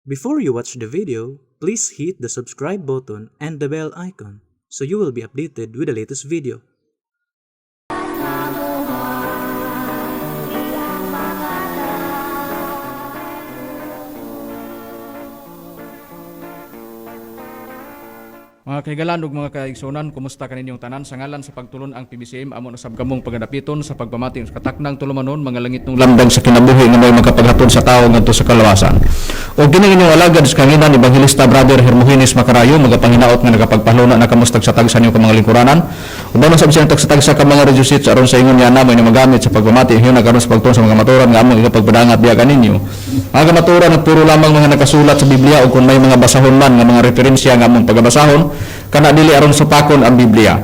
Before you watch the video, please hit the subscribe button and the bell icon so you will be updated with the latest video. Mga kahigalan ug mga kaigsunan, kumusta kaninyong tanan sa ngalan sa pagtulon ang PBCM amo na sab kamong pagadapiton sa pagpamati sa kataknang tulumanon mga langit ng lamdang sa kinabuhi nga may makapaghatod sa tawo ngadto sa kalawasan. O kini inyong alagad sa kanginan Ebanghilista Brother Hermogenes Macarayo, magapanginaot nga nagapagpahluna na kamo sa tagsa-tagsa niyo ka mga lingkuranan. Uban sab siyang tagsa-tagsa ka mga radio sets aron sa ingon niya namo na magamit sa pagpamati hiyon na karon sa pagtuon sa mga maturan nga among igapagpadangat biya kaninyo. Mga kamaturan nagpuro lamang mga nakasulat sa Biblia o kung may mga basahon man nga mga referensya nga among pagabasahon kana dili aron supakon ang Biblia.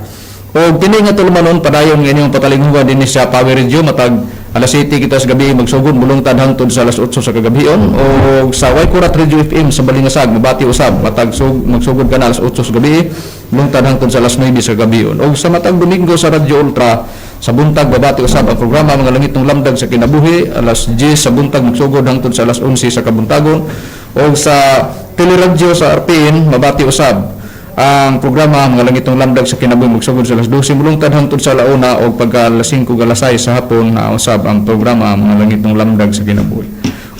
O kini nga tulumanon padayon nga inyong patalinghugan dinhi sa Power Radio matag alas 7 kita sa gabi magsugod mulungtad hangtod sa alas 8 sa kagabhion, o sa Waikurat Radio FM sa Balingasag mabati usab matag magsugod ka na alas 8 sa gabi mulungtad hangtod sa alas 9 sa kagabhion, o sa matag Domingo sa Radio Ultra sa buntag babati usab ang programa Mga Langit ng Lamdag sa Kinabuhi, alas 10 sa buntag magsugod hangtod sa alas 11 sa kabuntagon, o sa Teleradyo sa RPN mabati usab ang programa Mga Langitong Lamdag sa Kinabuhi magsugod sa alas 12 mulungtad hangtod sa alauna, o pagka alas 5 alas 6 sa hapon na usab ang programa Mga Langitong Lamdag sa Kinabuhi.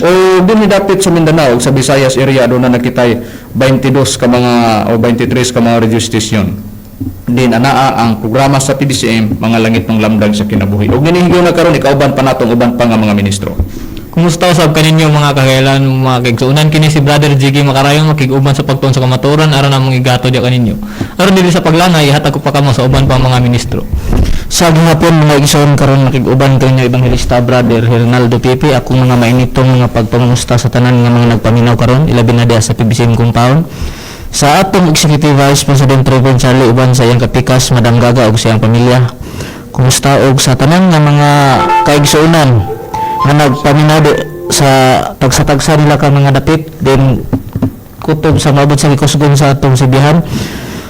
O dinhi dapit sa Mindanao ug sa Visayas area aduna na kitay 22 ka mga o 23 ka mga radio station din anaa ang programa sa PBCM Mga Langitong Lamdag sa Kinabuhi. Ug nining na karon ikauban pa natong uban pa nga mga ministro. Kumusta usab kaninyo mga kagailan, mga kaigsuonan? Kini si Brother Jiggy Makarayong makig-uban sa pagtuon sa kamatuoran aron among igato diya kaninyo. Aron dili sa paglanay, ihatag ko pa kamo sa uban pa mga ministro. Sa gihapon mga igsoon, karon nakig-uban kaninyo Ebanghelista Brother Hernaldo Pipi. Akong mga mainitong mga pagpangusta sa tanan nga mga nagpaminaw karon, ilabi na diha sa PBCM compound. Sa atong Executive Vice President Reverend Charlie uban sa iyang kapikas Madam Gaga ug sa iyang pamilya. Kumusta og sa tanan nga mga kaigsuonan nga nagpaminaw sa tagsa-tagsa nila ka mga dapit din kutob sa maabot sa gikusgon sa atong sibihan.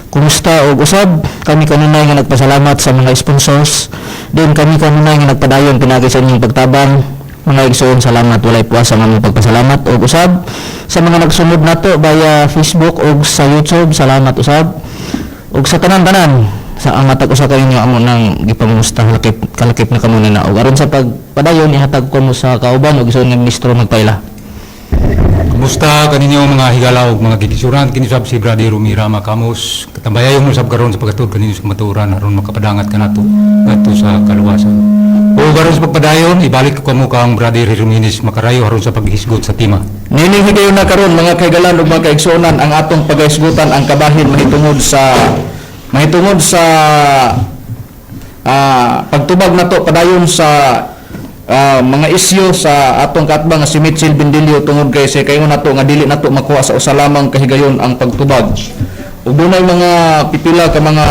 Kumusta og usab kami kanunay nga nagpasalamat sa mga sponsors din, kami kanunay nga nagpadayon pinagi sa inyong pagtabang, mga igsoon. Salamat, walay puwas ang among pagpasalamat. Og usab sa mga nagsunod nato via Facebook og sa YouTube, salamat usab. Og sa tanan-tanan sa ang matag usa kaninyo amo nang gipangusta, kalakip kalakip na kamo na. Og aron sa pagpadayon, ihatag ko mo sa kauban og igsoon nga ministro magpaila. Kumusta kaninyo mga higala ug mga gigisuran? Kini sab si Brother Rumira Makamos. Katambayayon mo sab karon sa paghatod kaninyo sa kamatuoran aron makapadangat kanato ngadto sa kaluwasan. O karon sa pagpadayon, ibalik ko kamo kang Brother Herminis Makarayo aron sa paghisgot sa tema. Nining higayon na karon mga kaigalan ug mga kaigsuonan, ang atong pagahisgutan ang kabahin mahitungod sa pagtubag nato padayon sa mga isyu sa atong katbang nga si Mitchell Bendilio, tungod kay sa kayo nato nga dili nato makuha sa usa lamang kahigayon ang pagtubag. Ug dunay mga pipila ka mga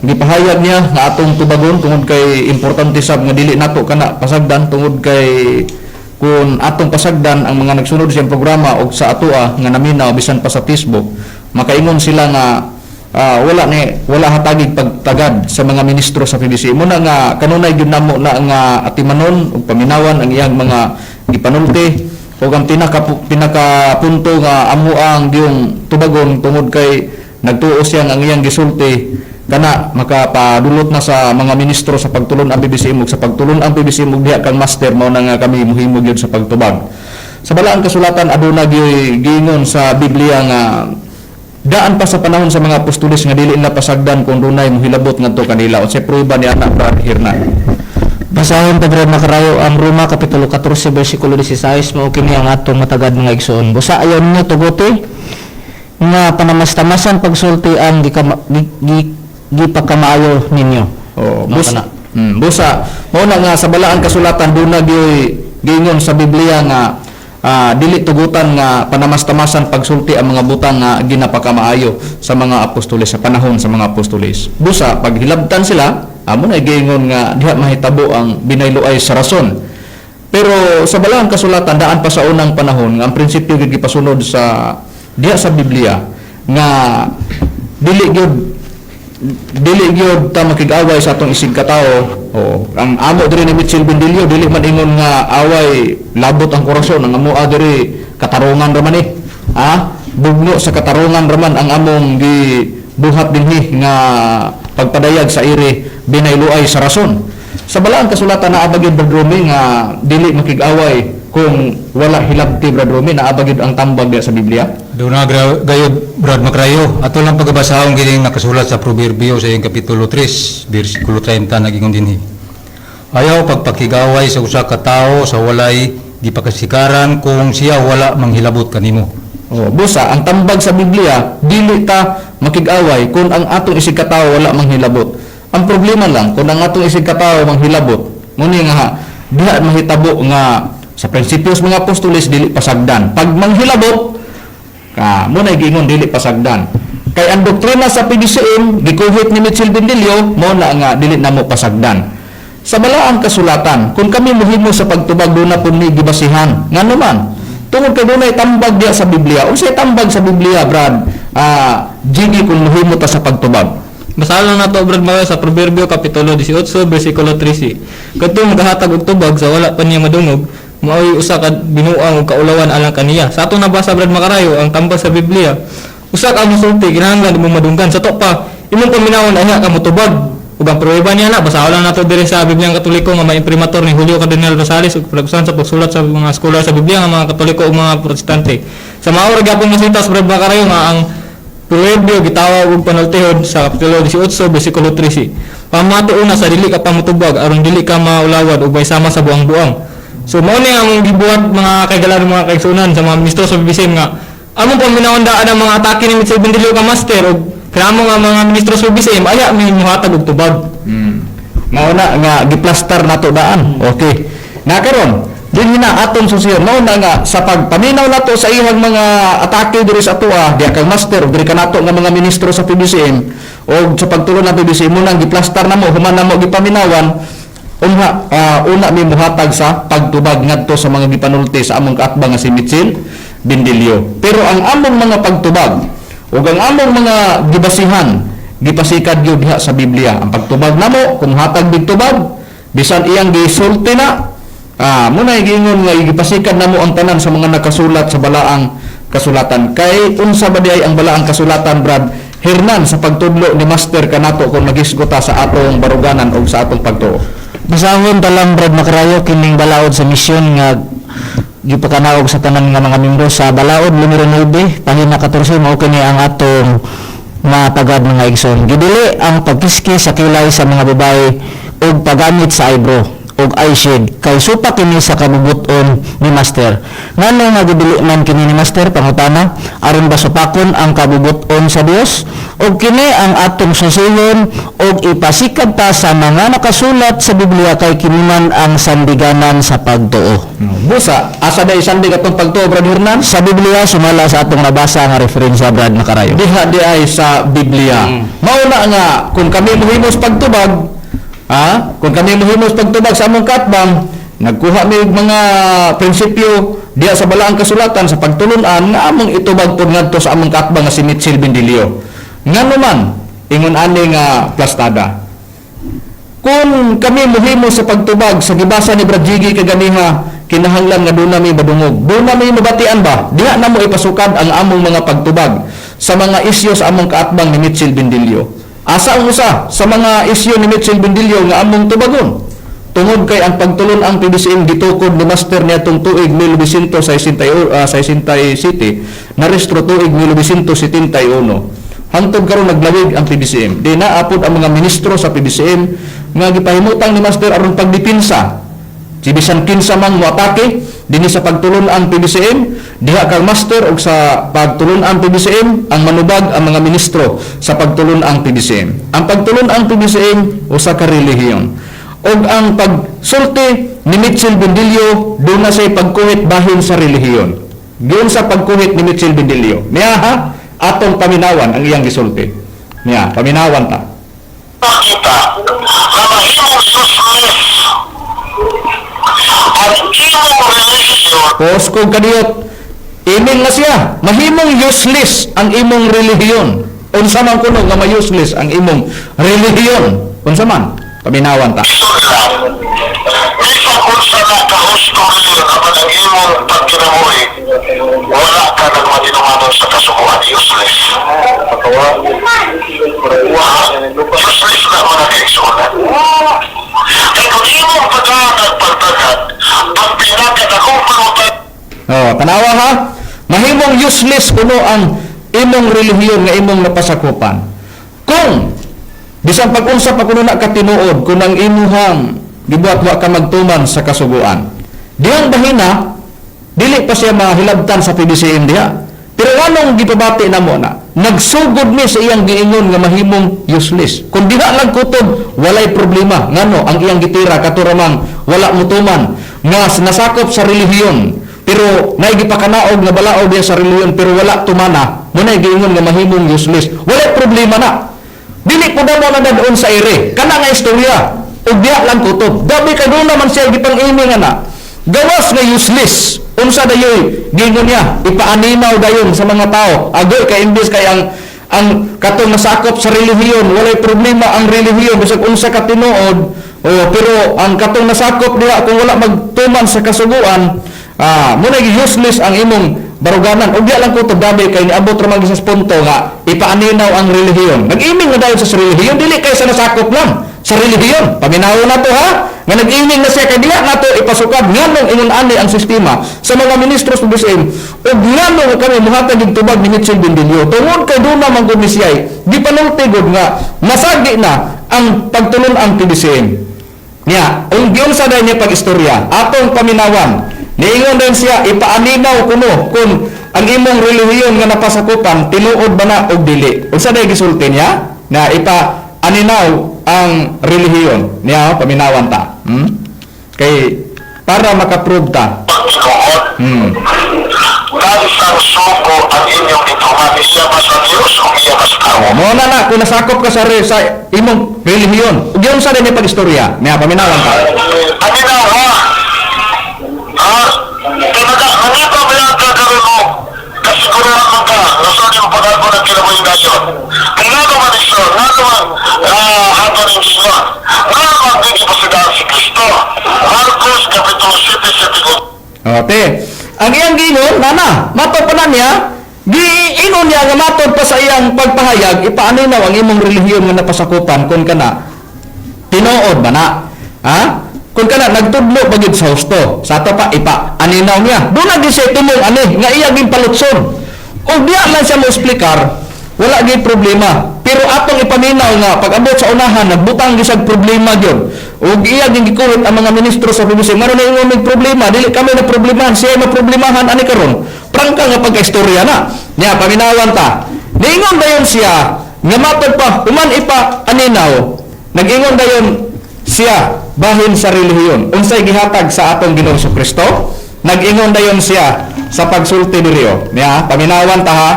gipahayag niya nga atong tubagon tungod kay importante sab nga dili nato kana pasagdan, tungod kay kung atong pasagdan ang mga nagsunod sa iyang programa og sa atoa nga naminaw bisan pa sa Facebook, makaingon sila nga wala ni wala hatagig pagtagad sa mga ministro sa PBC. Muna nga kanunay gyud namo na nga atimanon ug paminawan ang iyang mga gipanulti, ug ang pinaka pinakapunto nga amo ang diyong tubagon tungod kay nagtuo siya nga ang iyang gisulti kana makapadulot na sa mga ministro sa pagtulon ang PBCM, ug sa pagtulon ang PBCM ug diha kang master, mao na nga kami muhimo gyud sa pagtubag. Sa Balaang Kasulatan aduna gyud giingon sa Biblia nga daan pa sa panahon sa mga apostoles nga dili nila pasagdan kung dunay mohilabot ngadto kanila. Unsay prueba ni ana, Brad Hernan? Basahon ta, Brad Makarayo, ang Roma kapitulo 14 bersikulo 16. Mao kini ang atong matagad, mga igsoon. Busa ayaw ninyo tuguti nga panamastamasan pagsulti ang gipakamaayo ninyo. Oh, Mao busa, kana. Busa mao na nga sa Balaang Kasulatan duna gyoy giingon sa Biblia nga dili tugutan nga panamastamasan pagsulti ang mga butang nga ginapakamaayo sa mga apostoles sa panahon sa mga apostoles. Busa paghilabtan sila, amo na giingon nga diha mahitabo ang binayloay sa rason. Pero sa Balaang Kasulatan daan pa sa unang panahon nga ang prinsipyo gyud gipasunod sa diha sa Biblia nga dili gyud ta makig-away sa atong isig katao. Oo. Ang amo diri ni Mitchell Bendilio dili man ingon nga away labot ang korason, ang amoa diri katarungan ra man eh. Bugno sa katarungan raman ang among gibuhat dinhi nga pagpadayag sa iri binayluay sa rason. Sa balaang kasulatan naa ba gyud, Brad Romy, nga dili makig-away kung wala hilabti, Brad Romy? Naa ba gyud ang tambag diya sa Biblia? Doon na gayod, Brad Makrayo. Ato lang pagabasahon kining nakasulat sa Proverbio sa iyang kapitulo 3, bersikulo 30, nagingon dinhi. Ayaw pagpakigaway sa usa ka tawo sa walay gipakasikaran kung siya wala manghilabot kanimo. Oh, busa ang tambag sa Biblia, dili ta makig-away kung ang atong isig katawo wala manghilabot. Ang problema lang kung ang atong isig katawo manghilabot, muni nga ha, diha mahitabo nga sa prinsipyo sa mga apostoles dili pasagdan. Pag manghilabot, ka mo na giingon dili pasagdan. Kay ang doktrina sa PBCM gikuhit ni Mitchell Bendilio, mo na nga dili namo pasagdan. Sa balaang kasulatan, kung kami muhimo sa pagtubag, duna pud ni gibasihan. Ngano man? Tungod kay dunay tambag diya sa Biblia. Unsay tambag sa Biblia, Brad? Jiggy, kung muhimo ta sa pagtubag? Basahan lang nato, Brad Mario, sa Proverbio kapitulo 18 bersikulo 13. Kadtong magahatag og tubag sa wala pa niya madungog, maoy usa ka binuang ug kaulawan alang kaniya. Sa atong nabasa, Brad Makarayo, ang tambag sa Biblia, usa ka mosulti kinahanglan imong madunggan. Sa to pa imong paminawon ay ka motubag. Ug ang pruweba niya na, basahon lang nato diri sa Bibliang Katoliko nga may imprimatur ni Julio Cardinal Rosales ug pulagsan sa pagsulat sa mga scholar sa Biblia nga mga Katoliko ug mga Protestante. Sa mao ra gyapon nga sintas, Brad Makarayo, nga ang Proverbio gitawag og panultihon sa kapitulo 18 bersikulo 13. Pamati una sa dili ka pamutubag aron dili ka maulawad ug may sama sa buang-buang. So mao ni ang gibuhat, mga kaigalan, mga kaigsunan, sa mga ministro sa PBCM nga among paminawon daan ang mga atake ni Mitchell Bendilio ka master ug kamo nga mga ministro sa PBCM aya may muhatag og tubag. Mao na nga giplastar nato daan. Okay. Na karon, dinhi na atong susiyon. Mao na nga sa pagpaminaw nato sa iyang mga atake diri sa atoa, diha kang master, diri kanato nga mga ministro sa PBCM o sa pagtulon ng PBCM mo nang giplastar namo, human namo gipaminawan, unha una mi muhatag sa pagtubag ngadto sa mga gipanulti sa among kaatbang nga si Mitchell Bindilio. Pero ang among mga pagtubag ug ang among mga gibasihan, gipasikad gyud diha sa Biblia. Ang pagtubag namo, kung hatag mig tubag, bisan iyang gisulti na, muna giingon nga gipasikad namo ang tanan sa mga nakasulat sa balaang kasulatan. Kay unsa ba diay ang balaang kasulatan, Brad Hernan, sa pagtudlo ni Master kanato kung magisgota sa atong baruganan o sa atong pagtuo? Basahon ta lang, Brad Makarayo, kining balaod sa misyon nga gipakanaog sa tanan nga mga membro sa balaod numero 9, pahina 14. Mao kini ang atong matagad, mga igsoon. Gidili ang pagkiski sa kilay sa mga babae ug paggamit sa eyebrow ug eyeshade kay supak kini sa kabubut-on ni Master. Ngano nga gidili man kini ni Master, pangutana? Aron ba supakon ang kabubut-on sa Dios? Ug kini ang atong susihon ug ipasikad ta sa mga nakasulat sa Biblia kay kini man ang sandiganan sa pagtuo. Busa, asa day sandig atong pagtuo, Brad Hernan? Sa Biblia, sumala sa atong nabasa nga referensya, Brad Nakarayo. Diha di ay sa Biblia. Mao na nga kung kami muhimos pagtubag, kung kami muhimos pagtubag sa among katbang, nagkuha mi og mga prinsipyo diha sa balaang kasulatan sa pagtulunan nga among itubag pud ngadto sa among katbang nga si Mitchell Bendilio. Ngano man ingon ani nga plastada? Kung kami muhimo sa pagtubag sa gibasa ni Brad Jiggy kaganiha, kinahanglan nga duna mi madungog. Duna mi mabatian ba? Diha namo ipasukad ang among mga pagtubag sa mga isyu sa among kaatbang ni Mitchell Bendilio. Asa ang usa sa mga isyu ni Mitchell Bendilio nga among tubagon? Tungod kay ang pagtulon ang PBCM gitukod ni Master niadtong tuig 1967, narestro tuig 1971. Hangtod karon naglawig ang PBCM. Di na apod ang mga ministro sa PBCM nga gipahimutang ni Master aron pagdipinsa. Si bisan kinsa mang moatake dinhi sa pagtulon ang PBCM, diha kang Master og sa pagtulon ang PBCM, ang manubag ang mga ministro sa pagtulon ang PBCM. Ang pagtulon ang PBCM usa ka relihiyon. Og ang pagsulti ni Mitchell Bendilio duna say pagkuhit bahin sa relihiyon. Giun sa pagkuhit ni Mitchell Bendilio. Niya ha, atong paminawan ang iyang gisulti. Niya, paminawan ta. Makita na mahimong useless ang imong religion. Pos kung kadiyot, iming na siya, mahimong useless ang imong relihiyon. Unsa man kuno nga ma-useless ang imong relihiyon? Unsa man? Paminawan ta. Lang. Bisan unsa na kahusto relihiyon, apan ang imong pagkinabuhi, wala ka nagmatinumanon sa kasuguan, useless. Useless na, mga kaigsuonan. Kaya kung imong paghatag pagtagad, ang pinakadakong pangutan Oh, tanawa ha. Mahimong useless kuno ang imong relihiyon nga imong napasakupan. Kung bisan pag-unsa pa kuno na katinuod kung ang imuhang gibuhat wa ka magtuman sa kasuguan. Diyang bahina dili pa siya mahilabtan sa PBCM diha. Pero anong gipabati namo na? Nagsugod ni sa iyang giingon nga mahimong useless. Kung diha lang kutob, walay problema. Ngano ang iyang gitira katuramang wala mutuman nga nasakop sa relihiyon. Pero naigipakanaog nga balaod diya sa relihiyon pero wala tumana, mo na giingon nga mahimong useless. Walay problema na. Dili po daw na dadon sa ere. Kana nga istorya. Ug diha lang kutob. Gabi kay doon naman siya gipang-imi nga na. Gawas nga useless. Unsa dayoy giingon niya, ipaaninaw dayon sa mga tao. Agoy kay imbes kay ang katong nasakop sa relihiyon, walay problema ang relihiyon bisag unsa ka tinuod. Oh, pero ang katong nasakop diha kung wala magtuman sa kasuguan, mo na useless ang imong baruganan. Ug diha lang kutob gabi kay niabot ra man gyud sa punto nga ipaaninaw ang relihiyon. Nag-iming na dayon sa relihiyon, dili kay sa nasakop lang sa relihiyon. Paminaw na to ha, nga nag-iming na siya kay diha nato ipasukad nganong ingon ani ang sistema sa mga ministro sa BCM ug nganong kami mohatag og tubag ni Mitchell Bendillo tungod kay duna man gud ni siya gipanulti gud nga masagi na ang pagtulon ang PBCM. Niya, ang giunsa dahil niya pag-istorya, atong paminawan, niingon din siya, ipaaninaw kuno kung ang imong relihiyon nga napasakupan, tinuod ba na og dili. Unsa dahil gisulti niya? Na ipaaninaw ang relihiyon. Niya, oh, paminawan ta. Kay, para makaprove ta. Pagtinuod. Kansang sugo ang inyong ituman, iya ba sa Diyos o iya ba sa tao? Mo na na, kung nasakop ka sa imong relihiyon, ug giunsa dahil niya pag-istorya? Niya, paminawan ta. Ano na, ha? Ha? Talaga, nangita ba yan kakaroon mo? Kasiguruhan mo ka, nasa yung pag-alpo ng kinabuhi dayon. Kung nga naman iso, nga naman, hato ng gingon, nga naman din ipasigahan si Kristo. Marcos, Kapitulo 7, 7. Ote. Ang iyang giingon, nana, matod pa na niya, giingon niya nga matod pa sa iyang pagpahayag, ipaaninaw ang imong relihiyon nga napasakupan kung kana tinuod ba na? Ha? Kung kana nagtudlo ba gyud sa husto, sa ato pa ipaaninaw niya. Doon na gyud siya tumong ani nga iya gyud palutson. O diya lang siya mo eksplikar, wala gyud problema. Pero atong ipaminaw nga pag abot sa unahan nagbutang gyud siyag problema gyud. Ug iya gyud gikulit ang mga ministro sa PBC, ngano na ingon may problema, dili kami na problemahan, siya maproblemahan ani karon. Prangka nga pagkaistorya na. Nya paminawan ta. Niingon dayon siya nga matod pa human ipa aninaw. Nag-ingon dayon siya bahin sa relihiyon. Unsay gihatag sa atong Ginoong Kristo? Nag-ingon dayon siya sa pagsulti diri oh. Nya paminawan ta ha.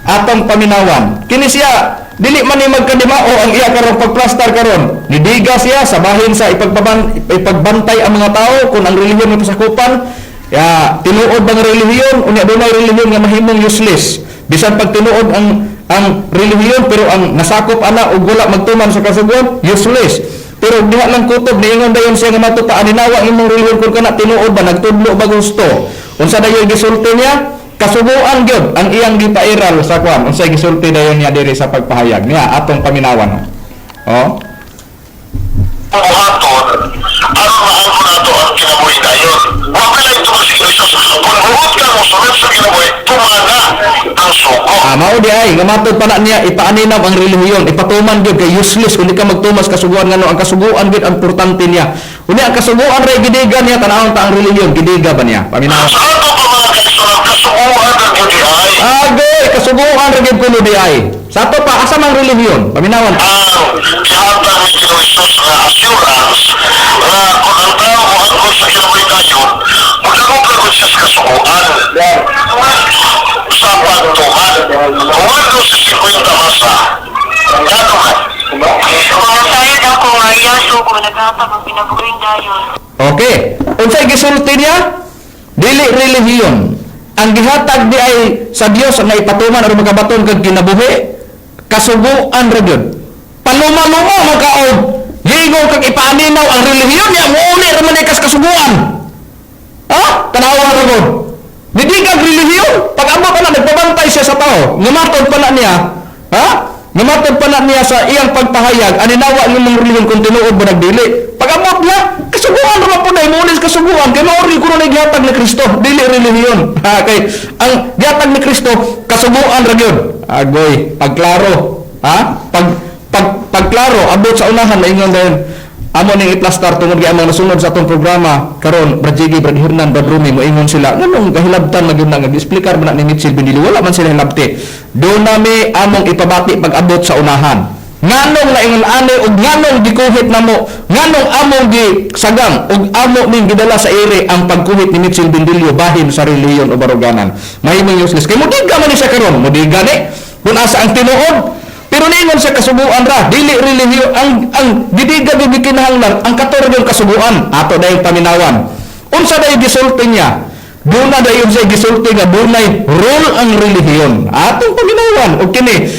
Atong paminawan. Kini siya dili man ni magkadimao ang iya karon pagplastar karon. Nidiga siya sa bahin sa ipagbantay ang mga tao kung ang relihiyon nga pasakupan. Ya, tinuod bang relihiyon unya dunay relihiyon nga mahimong useless. Bisan pag tinuod ang relihiyon pero ang nasakop ana ug wala magtuman sa kasuguan, useless. Pero diha lang kutob niingon dayon siya nga matupa aninawa ang imong relihiyon kung kana tinuod ba nagtudlo ba gusto. Unsa dayon gisulti niya? Kasuguan gyud ang iyang gipairal sa kwan. Unsay gisulti dayon niya diri sa pagpahayag niya atong paminawan. Oh. Buhaton, aron maangko nato ang kinabuhi dayon. Wa ka lang tungod si Jesus. Kung buot ka mo sunod sa kinabuhi, tumana ang sugo. Ah, mao di ay nga matod pa na niya ipaaninaw ang relihiyon, ipatuman gyud kay useless kung di ka magtumas kasuguan ngano ang kasuguan gyud ang importante niya. Unya ang kasuguan ray gidiga niya tanawon ta ang relihiyon gidiga ba niya? Paminaw. Sa ato pa mga kaigsuonan, kasuguan ang gyud di ay. Agoy, kasuguan ra gyud kuno di ay. Sa ato pa asa mang relihiyon? Paminawan. Ang gihatag ni Ginoong Jesus nga assurance nga kung ang tao moangkon sa kinabuhi dayon, magdangop ra gud siya sa kasuguan. Sa pagtuman. Juan 12:50 basa. Ngano man? Masayod ako nga iya sugo naghatag og kinabuhing dayon. Okay. Unsay gisulti niya? Dili relihiyon. Ang gihatag di ay sa Dios nga ipatuman aron makabaton kag kinabuhi, kasuguan ra gyud. Paluma-luma man kaog Giingon kag ipaaninaw ang relihiyon niya, muuli ra man kas kasuguan. Ha? Tanawa ra gud. Nidigang relihiyon, pag abot pa na nagpabantay siya sa tao, ngamatod pa na niya, ha? Ngamatod pa na niya sa iyang pagpahayag, aninawa ang imong relihiyon kung tinuod ba nagdili. Pag abot niya, kasuguan ra man po na, muuli sa kasuguan, kay mao rin kuno na gihatag ni Kristo, dili relihiyon. Ha, kay ang gihatag ni Kristo, kasuguan ra gyud. Agoy, pagklaro, ha? Pag pagklaro abot sa unahan maingon dayon amo ning iplastar tungod kay among nasunod sa atong programa karon. Brad Jiggy, Brad Hernan, Brad Rumi, moingon sila nganong kahilabtan man gyud na nga giexplikar man na ni Mitchell Bendilio. Wala man sila hilabti. Do nami among ipabati pag abot sa unahan nganong naingon ani ug nganong gikuhit namo, nganong among gisagang ug amo ning gidala sa ere ang pagkuhit ni Mitchell Bendilio bahin sa relihiyon o baruganan. Mahimong useless kay mudiga man ni siya karon, mudiga ni kung asa ang tinuod. Pero ningon sa kasuguan ra, dili relihiyon ang gidiga gyud gikinahanglan ang kator yung kasuguan ato dayong paminawan. Unsa day gisulti niya? Duna dayon siya gisulti nga dunay role ang relihiyon. Atong paminawan og kini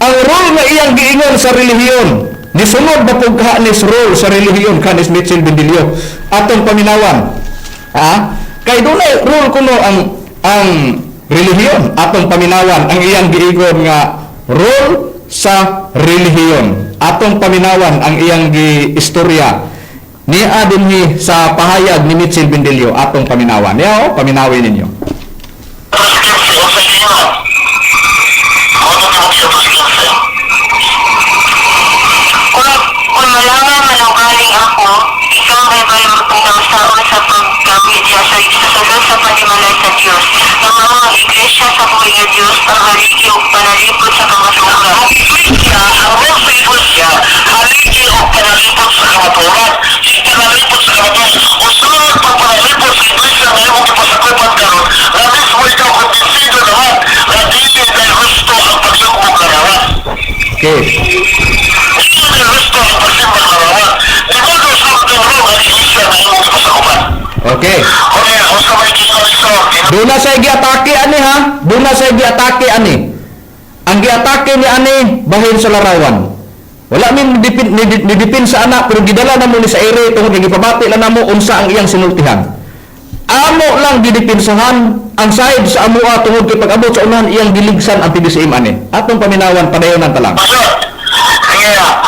ang role nga iyang giingon sa relihiyon. Nisunod ba pug kanis role sa relihiyon kanis Mitchell Bendilio? Atong paminawan. Ha? Kay dunay role kuno ang relihiyon. Atong paminawan ang iyang giingon nga role sa relihiyon. Atong paminawan ang iyang giistorya. Niya dinhi sa pahayag ni Mitchell Bendilio, atong paminawan. Niya oh, paminawin ninyo. 3:15, unsa giingon? Moto Timoteo 3:15. Kung malangan manungkaling ako, ikaw ay may magpangsaon sa paggamit niya sa sulod sa panimalay sa Diyos. Nga mao ang iglesia sa buhi nga Diyos, ang haligi ug panalipod sa kamatuoran. Ang iglesia, ang role sa iglesia, haligi o panalipod sa kamatuoran. Si panalipod sa kamatuoran, usunod pag panalipod sa iglesia nga imong gipasakupan karon, na mismo ikaw kumbinsido naman na dili kay husto ang pagyugmog larawan. Okay. Dili kay husto ang pagsimbang larawan. Di ba daw something wrong ang iglesia nga imong gipasakupan? Okay. Okay, unsa may giingon iso? Doon na siya giatake ani ha. Doon na siya giatake ani. Ang giatake ni ani bahin sa larawan. Wala mi dipin ni dipin sa anak pero gidala namo ni sa ere tungod kay gipabati lang namo unsa ang iyang sinultihan. Amo lang gidipinsahan ang side sa amoa tungod kay pag-abot sa unahan iyang giligsan ang PBCM ani. Atong paminawan padayonan ta lang. Yeah.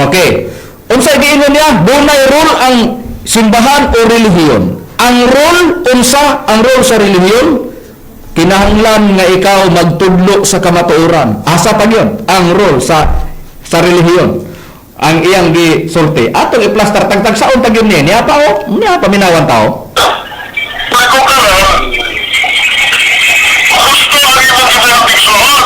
Okay. Unsa giingon niya? Dunay role ang simbahan o relihiyon. Ang role unsa ang role sa relihiyon? Kinahanglan nga ikaw magtudlo sa kamatuoran. Asa pa gyud ang role sa relihiyon? Ang iyang gisulti. Atong iplastar tagtag saon pa gyud niya. Niya pa o, niya paminawan tao. Pero karon, gusto ang imong gibuhat igsoon.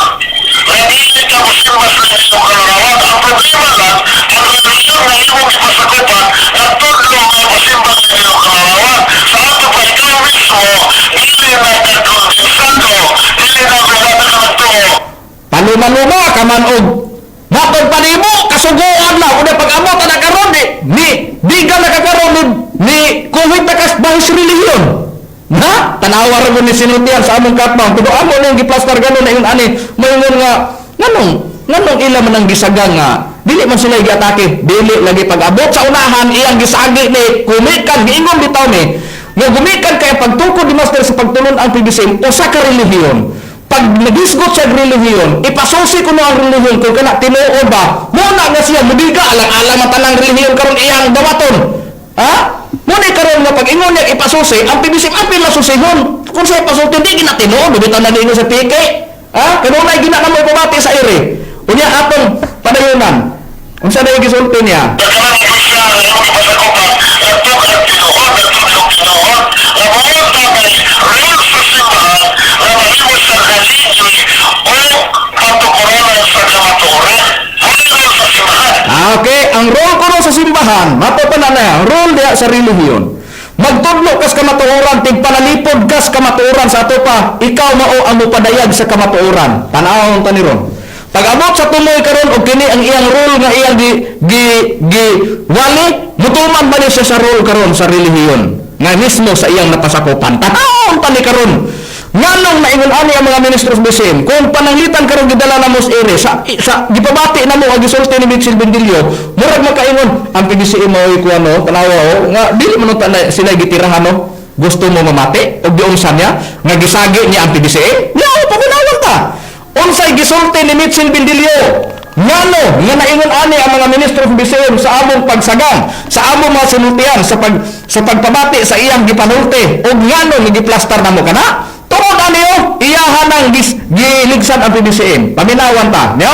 Na dili ka mosimba sa inyong kalarawan. Ang problema lang, ang relihiyon nga imong gipasakupan, nagtudlo nga mosimba sa inyong kalarawan. Sa ato pa ikaw mismo, dili na ka kumbinsido, dili na wala ka nagtuo. Paluma-luma ka man og matod pa nimo kasuguan lang una pag-abot na karon ni ni diga na ka karon ni kuhit na kas bahis relihiyon na tanawa ra gud ni sinultihan sa among katbang, pero amo nang giplastar ganon na ingon ani moingon nga nganong nganong ila man ang gisagang nga dili man sila giatake, dili lagi pag-abot sa unahan iyang gisagi ni kumikan giingon bitaw ni nga gumikan kay pagtukod ni Master sa pagtulon ang PBCM usa ka relihiyon. Pag nagisgot sa relihiyon, ipasusi ko na ang relihiyon kung kana tinuod ba, muna nga siya mudiga alang-alang man tanang relihiyon karon iyang dawaton. Ha? Muna karon nga pag ingon niya ipasusi, ang PBCM apil na susihon. Kung siya ipasulti, di gina tinuod, bitaw na niingon sa piki. Ha? Kanunay gina na mo ipabati sa ere. Unya atong padayunan. Unsa na yung gisulti niya? Kanang iglesia nga imong gipasakupan, nagtukad tinuod, nagtudlok tinuod, nga buot na kay role sa simbahan, nga mahimo sa haligi o pagtukuranan sa kamatuoran. Mao role sa simbahan. Ah, okay. Ang role kuno sa simbahan, mato pa na na, ang role diha sa relihiyon. Magtudlo kas kamatuoran, tigpanalipod kas kamatuoran sa ato pa, ikaw mao ang mopadayag sa kamatuoran. Tan-awon ta ni ron. Pag-abot sa tumoy karon og kini ang iyang role nga iyang gi gi gi wali, mutuman ba ni siya sa role karon sa relihiyon nga mismo sa iyang napasakupan. Tan-awon ta ni karon. Nganong naingon ani ang mga ministros BCM? Kung pananglitan karon gidala namo sa ere sa gipabati namo ang gisulti ni Mitchell Bendilio, murag makaingon ang PBCM mao'y kuano, tanawa o nga dili man unta na sila gitirahan no. Gusto mo mamati og giunsa niya nga gisagi niya ang PBCM? Niya paminawon ta. Unsay gisulti ni Mitchell Bendilio? Ngano nga naingon ani ang mga ministro ng BCM sa among pagsagang, sa among mga sinultian sa pagpabati sa iyang gipanulti ug ngano nga giplastar namo kana? Tungod ani oh, iyahan ang giligsan ang PBCM. Paminawan ta, niyo?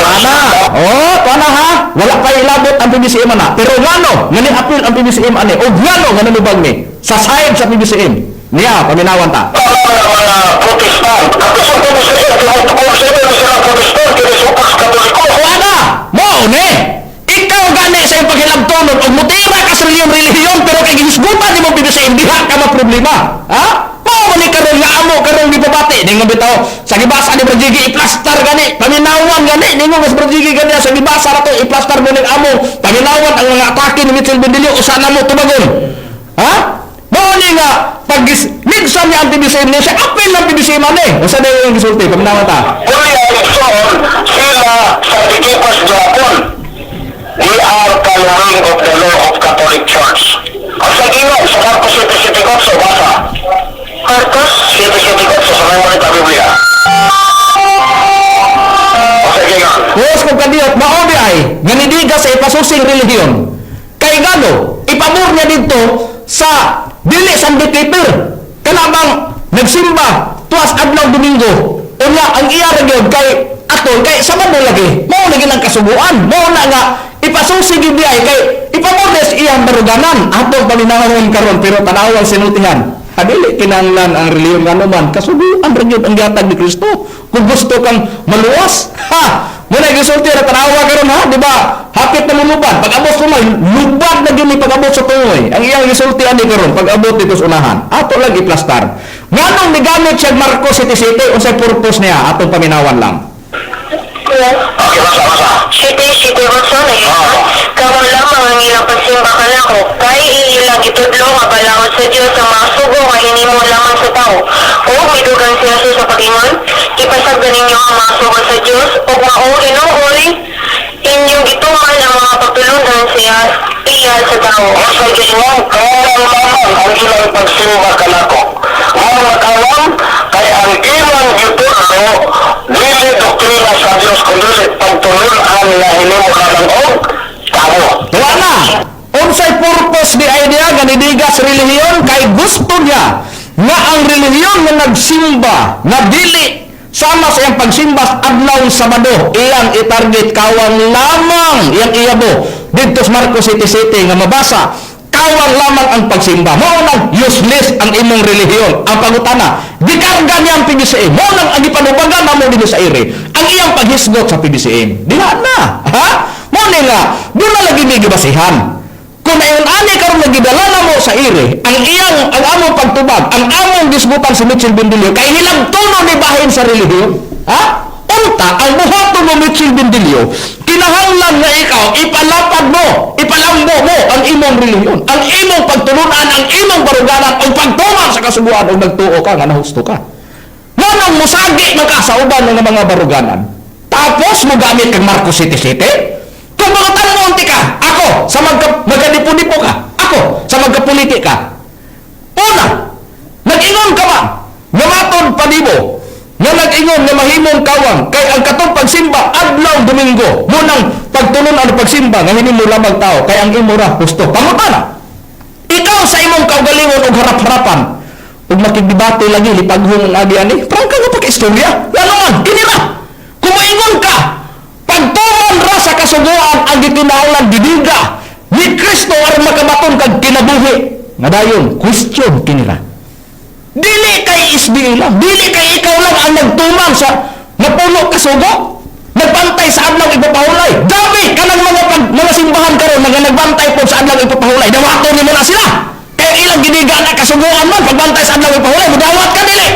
Ana. Oh, tuana ha. Wala pa ilabot ang PBCM ana. Pero ngano nga ni-appeal ang PBCM ani ug ngano nga nanubag ni sa side sa PBCM? Niya, paminawan ta. Mga Protestant. Ako sa PBCM, kung sila sila Protestant, kini supas Katoliko. O ana, mo ni. Ikaw gani sa iyong paghilabtonon og mutira ka sa iyong relihiyon pero kay gihisgutan nimo PBCM diha ka maproblema. Ha? Mao man ni karon nga amo karon gipabati ningon bitaw sa gibasa ni Brad Gigi iplastar gani paminawan gani ningon mas Brad Gigi gani sa gibasa ra to iplastar mo ning amo paminawan ang mga atake ni Mitchell Bendilio usa na mo tubagon. Ha? Mao ni nga pag ligsan niya ang PBCM niya siya apil ng PBCM ani. Usa na yung gisulti paminawan ta. Uli ang igsoon, sila sa Tikipas Japon. We are following of the law of Catholic Church. Ang sa ginoo, sa Marcos 7:78, basa. Marcos 7:78, sa may mga Biblia. O sa ginoo. Huos kong kadiyot, mao di ay, nga nidiga sa ipasusing relihiyon. Kay ngano, ipabor niya dito sa dili Sunday keeper. Kana bang nagsimba tuwas adlaw Domingo. Unya ang iya ra gyud kay atol kay sa man lagi. Mao lagi ang kasuguan. Mao na nga ipasusi gyud di ay kay ipabor niya sa iyang baruganan atong paminawon karon pero tan-awa ang sinultihan. Adili kinahanglan ang relihiyon ngano man kasuguan ra gyud ang gihatag ni Kristo. Kung gusto kang maluwas, ha, muna gisulti ra tanawa karon ha, di ba? Hapit na mulubad, pag abot sa lubad na gyud ni pag-abot sa tungoy. Ang iyang gisulti ani karon pag abot dito sa unahan. Ato lang iplastar. Nganong nigamit siya Marcos City City unsay purpose niya atong paminawan lang. Yes. Okay, basa, basa. City, city also na yun. Kamo lamang ang ilang pagsimba kanako. Kay ilang gitudlo nga balaod sa Dios ang mga sugo nga hinimo lamang sa tao. O midugang si Jesus sa pag-ingon, ipasagdan ninyo ang mga sugo sa Dios ug mao hinuoy inyong gituman ang mga pagtulunan siya iya sa tao. O sa ginoo, kawang lamang ang ilang pagsimba kanako. Mga kawang, kay ang ilang gitudlo, dili doktrina sa Dios kundi pagtulunan nga hinimo lamang og tao. Wala na. Unsay purpose ni idea nga nidiga sa relihiyon kay gusto niya nga ang relihiyon nga nagsimba nga dili sama sa iyang pagsimba sa adlaw Sabado iyang itarget kawang lamang iyang iyabo didto sa Marcos City City nga mabasa kawang lamang ang pagsimba mao nang useless ang imong relihiyon ang pangutana gikarga niya ang PBCM mao nang ang gipanubagan namo dinhi sa ire ang iyang paghisgot sa PBCM diha na ha mao ni nga doon na lagi may gibasihan kung nayon ani karon nga gidala namo sa ire ang iyang ang among pagtubag ang among disgutan si Mitchell Bendilio kay hilabtono ni bahin sa relihiyon ha unta ang buhaton mo Mitchell Bendilio kinahanglan nga ikaw ipalapad mo ipalambo mo ang imong relihiyon ang imong pagtulunan ang imong baruganan ang pagtuman sa kasubuan ug nagtuo ka nga nahusto ka nganong musagi man ka sa uban ng mga baruganan tapos mo gamit kag Marcos City City kung mga unti ka ako sa magkadipo-dipo ka ako sa magkapolitik ka una nag-ingon ka man nga matod pa nimo nga nag-ingon nga mahimong kawang kay ang katong pagsimba adlaw Domingo munang pagtulon ang pagsimba nga hinimo lamang tao kay ang imo ra husto pangutana ikaw sa imong kaugalingon og harap-harapan ug makigdebate lagi lipaghong ang agi ani prangka nga pagka-istorya ngano man kini ra kung moingon ka pagtuman ra sa kasuguan ang gikinahanglan gidiga ni Kristo aron makabaton kag kinabuhi nga dayon question kini ra dili kay SBA lang dili kay ikaw lang ang nagtuman sa napuno ka sugo nagbantay sa adlaw ipapahulay dami kanang mga simbahan karon nga nagbantay pod sa adlaw ipapahulay dawaton nimo na sila kay ilang giniga na kasuguan man pagbantay sa adlaw ipapahulay mudawat ka dili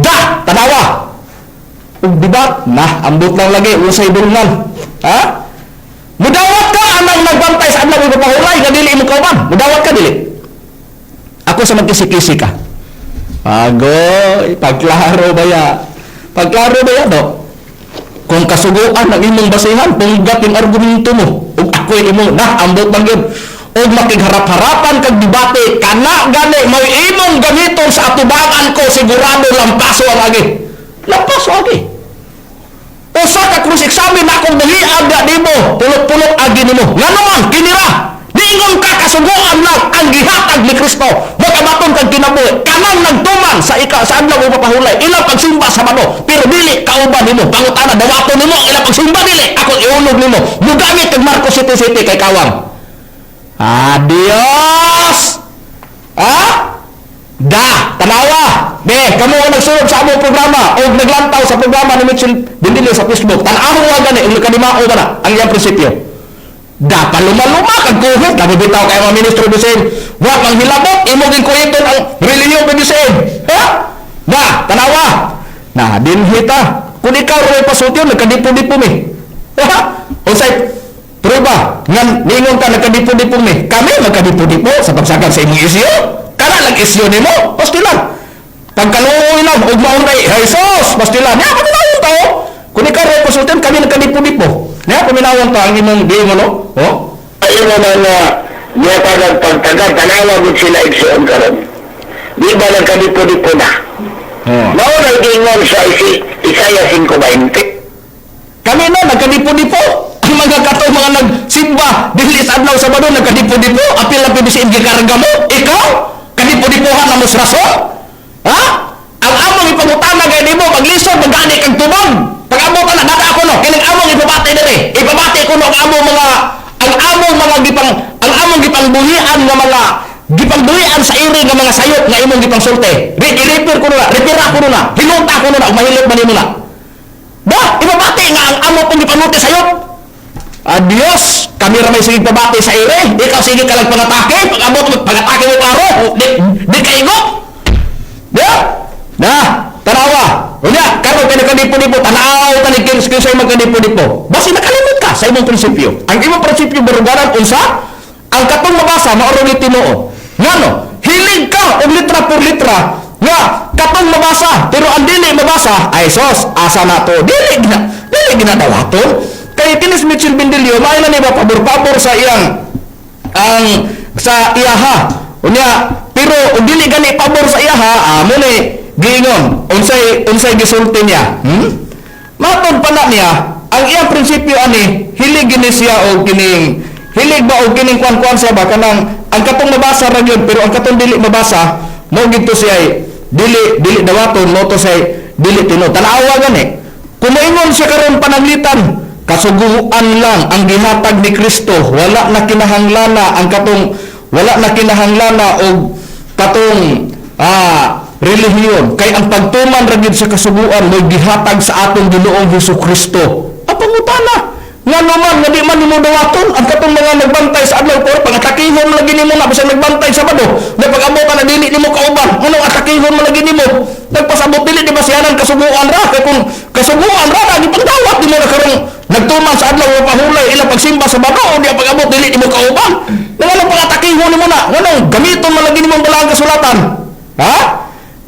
da tanawa ug dibat nah ambot lang lagi usay dulngan ha mudawat ka anang nagbantay sa adlaw ipapahulay nga dili imo kauban mudawat ka dili. Ako sa magkisi-kisi ka. Agoy, pagklaro ba ya? Pagklaro ba ya, do? Kung kasuguan ang imong basihan, punggat yung argumento mo. Ug ako'y imo na, ambot man yun. Ug makigharap-harapan kag debate, kana gani may imong gamiton sa atubangan ko, sigurado lampaso ang agi. Lampaso agi. Usa ka cross examine na akong buhian na nimo, pulot-pulot agi nimo. Ngano man kinira. Diingon ka kasuguan lang ang gihatag ni Kristo. Makabaton kag kinabuhi. Kanang nagtuman sa ika sa adlaw o papahulay, ilang pagsimba sa Sabado, pero dili kauban nimo. Pangutana dawaton nimo ang ilang pagsimba dili. Ako iulog nimo. Mugamit kag Marcos City City kay kawang. Adios! Ha? Da, tanawa. Be, kamo ang nagsulod sa among programa o naglantaw sa programa ni Mitchell Bindilio sa Facebook. Tanawa wa gani ug nakadimao ba na ang iyang prinsipyo. Da, palumaluma kag kuhot. Labi bitaw kay mga ministro bisin. Wa mang hilabot, imo ging kuhiton ang relihiyon bisin. Ha? Da, tanawa. Na, dinhita. Kung ikaw rin pasulti, nagkadipo-dipo mi. Ha? Unsay prueba nga ningon ka nagkadipo-dipo mi. Kami magkadipo-dipo sa pagsakan sa imong isyo. Kana lang isyo nimo, pastilan. Pagkaluoy lang ug maunay, Jesus, pastilan. Ya, paminawon ta oh. Kung ikaw rin pasulti, kami nagkadipo-dipo. Ya, paminawon ta ang imong giingon no. Oh. Imo man nga gihatag pagtagad, tanawa gud sila igsuon karon. Di ba nagkadipo-dipo na? Oh. Mao na giingon sa Isaiah 5:20. Kami na, nagkadipo-dipo. Ang mga kato, mga nagsimba, dili sa adlaw Sabado, nagkadipo-dipo. Apil na PBCM, gikarga mo. Ikaw, kadipo-dipohan na mo sa rason. Ha? Ang among ipangutana kay nimo, paglisod, magani kag tubag. Pag-abot ka na, dada ako no, kining among ipabati diri. Ipabati ko no ang among mga, ang among mga gipang, ang among gipangbuhian nga mga, gipangbuhian sa iri nga mga sayop nga imong gipangsulti. I-repair ko na, repair ko na, hinuta ko na, mahilot man nimo na. Ba, ibabati nga ang amo kong gipanuti sayop. Adios, kami ra may sige pabati sa ire. Ikaw sige ka lang pangatake, pag-abot mo pangatake mo klaro, di, di kaigo. Di? Na, tanawa. Unya, karon kay nakadipo-dipo, tanaw tani kins kinsa magkadipo-dipo. Basi nakalimot ka sa imong prinsipyo. Ang imong prinsipyo baruganan unsa? Ang katong mabasa mao ni tinuod. Ngano? Hilig ka og litra por litra nga katong mabasa pero ang dili mabasa ay sos asa na to dili gina dili ginadawaton kay kinis Mitchell Bindilio maayo na ni ba pabor-pabor sa iyang ang sa iyaha unya pero og dili gani pabor sa iyaha amo ni giingon unsay unsay gisulti niya, Matod pa na niya ang iyang prinsipyo ani hilig gini siya og kining hilig ba og kining kuan-kuan siya ba kanang ang katong mabasa ra gyud pero ang katong dili mabasa mo gidto siya ay dili dili dawaton mo to siya dili tinuod. Tan-awa gani kung moingon siya karon pananglitan kasuguan lang ang gihatag ni Kristo, wala na kinahanglana ang katong wala na kinahanglana og katong relihiyon kay ang pagtuman ra gyud sa kasuguan mo'y gihatag sa atong Ginoong Hesus Kristo. Ang pangutana ngano man nga di man nimo dawaton ang katong mga nagbantay sa adlaw pero pangatakihon man lagi nimo na bisan nagbantay sa Sabado na pag-abot na dili nimo kauban anong atakihon man lagi nimo nagpasabot dili di ba siyanan kasuguan ra kay kung kasuguan ra lagi pagdawat nimo na karong nagtuman sa adlaw o pahulay ilang pagsimba sa Sabado o di pag-abot dili nimo kauban nganong pangatakihon nimo na nganong gamiton man lagi nimo ang balaang kasulatan ha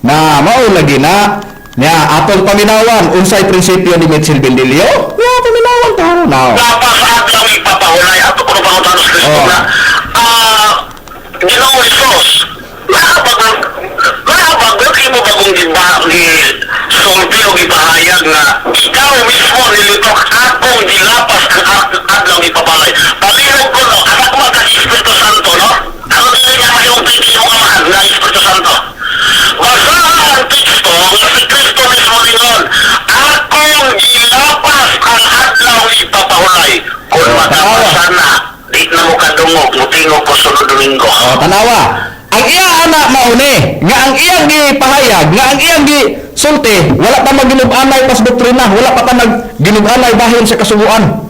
na mao lagi na nya atong paminawan unsay prinsipyo ni Mitchell Bendilio ya paminawan ta now. Dapat sa adlaw ipapahulay ato kuno pangutana sa Kristo Oh. na Ginoong Jesus, naabag imo bagong giba gi sulti o gipahayag nga ikaw mismo nilitok akong gilapas ang adlaw ipapalay. Palihog ko no, anak mo ka Espiritu Santo no? Ano dili nga mahimong piki imong amahan nga Espiritu Santo? Basahan ang teksto nga si Kristo mismo ningon, akong gilapas ang adlaw ipapahulay. Kung Oh, magkabasa na, di na mo kadungog, mutingog ko sunod Domingo. O, tanawa. Ang iya ana mauni, nga ang iyang gipahayag, nga ang iyang gisulti, wala pa maginub-anay pas doktrina, wala pa ta nagginub-anay bahin sa kasuguan.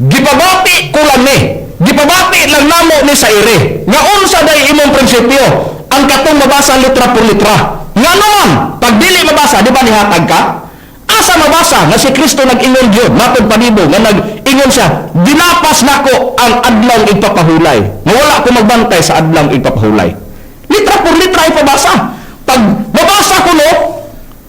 Gipabati ko lang ni, gipabati lang namo ni sa ire. Nga unsa day imong prinsipyo, ang katong mabasa litra por litra. Nga naman, pag dili mabasa, di ba nihatag ka? Asa mabasa nga si Kristo nag-ingon gyud, matod panibo nga nag-ingon siya, ginapas nako ang adlaw igpapahulay. Nga wala ko magbantay sa adlaw igpapahulay. Litra por litra ipabasa. Pag mabasa ko no,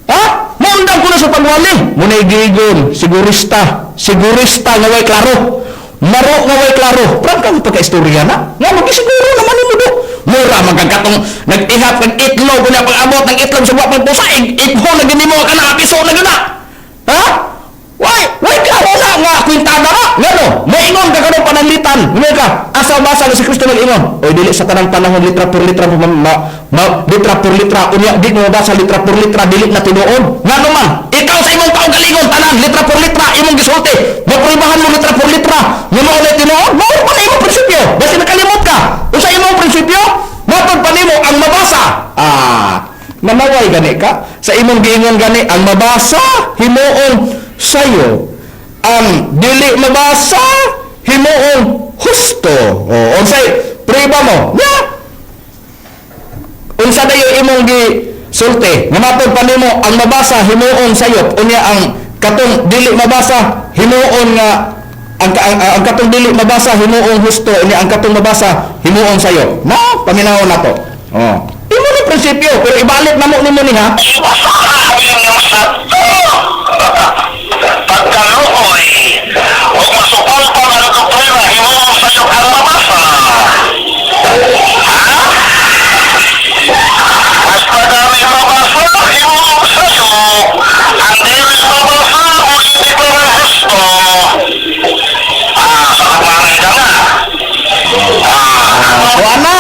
ha? Maundang ko na sa pagwali. Muna'y gigon, sigurista, sigurista nga way klaro. Maro nga way klaro. Prangka nga pagka-istorya na. Nga magisiguro naman mo do. Mura magkakatong nag-ihap ng itlog, kunya pag-abot ng itlog sa buwak pagpusa, ipho na gini mo ka na, piso na gina. Ha? Why klaro na nga kwintada ka? Ngano? Maingon ka karon pananglitan. Ngano ka? Asa basa nga si Kristo nag-ingon? Oy dili sa tanang panahon litra por litra ma, ma, ma, litra por litra unya di mo mabasa litra por litra dili na tinuod. Ngano man? Ikaw sa imong kaugalingon tanan litra por litra imong gisulti. Mapribahan mo litra por litra. Nga mao na tinuod? Mao pa na imong prinsipyo. Basta nakalimot ka. Unsa imong prinsipyo? Matod pa nimo ang mabasa. Ah, manaway gani ka sa imong giingon gani ang mabasa himuong sayo, ang dili mabasa himuong husto. O unsay priba mo ya, unsa dayo imong gi sulti nga matod pa nimo ang mabasa himuong sayop, unya ang katong dili mabasa himuon nga ang katong dili mabasa himuong husto, unya ang katong mabasa himuong sayop na paminawon nato. Oh, imo ni prinsipyo pero ibalik na mo nimo ni ha. Iwasahin yung sa pagkaluoy o masupol pa nga doktrina, himuong sa'yo ang mabasa. Ha? Mas madami mabasa, himuong sa'yo. Ang dili mabasa o hindi pa rin gusto. Ah, sa kaparay ka na. Ah, O ana,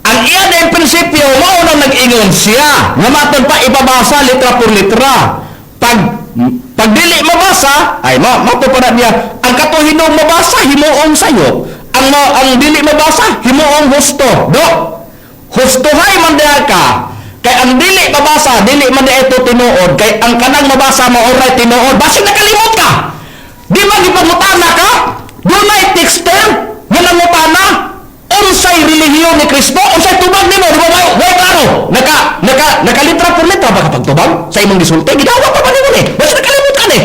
ang iya na yung prinsipyo, mao na nag-ingon siya. Nga matod pa ipabasa litra por litra. Pag dili mabasa, ay ma, matod pa na niya, ang katuhinog mabasa, himuong sayo. Ang dili mabasa, himuong husto. Do, hustohay man diha ka. Kay ang dili mabasa, dili man diha ito tinuod. Kay ang kanang mabasa, maoray tinuod. Basin nakalimot ka. Di ba gipangutana ka? Dunay texter nga nangutana unsay relihiyon ni Kristo, unsay tubag nimo, di ba way klaro. Naka naka naka litra por litra ba kapag tubag sa imong gisulti? Gidawat pa ba nimo ni? Basta nakalimot ka ni.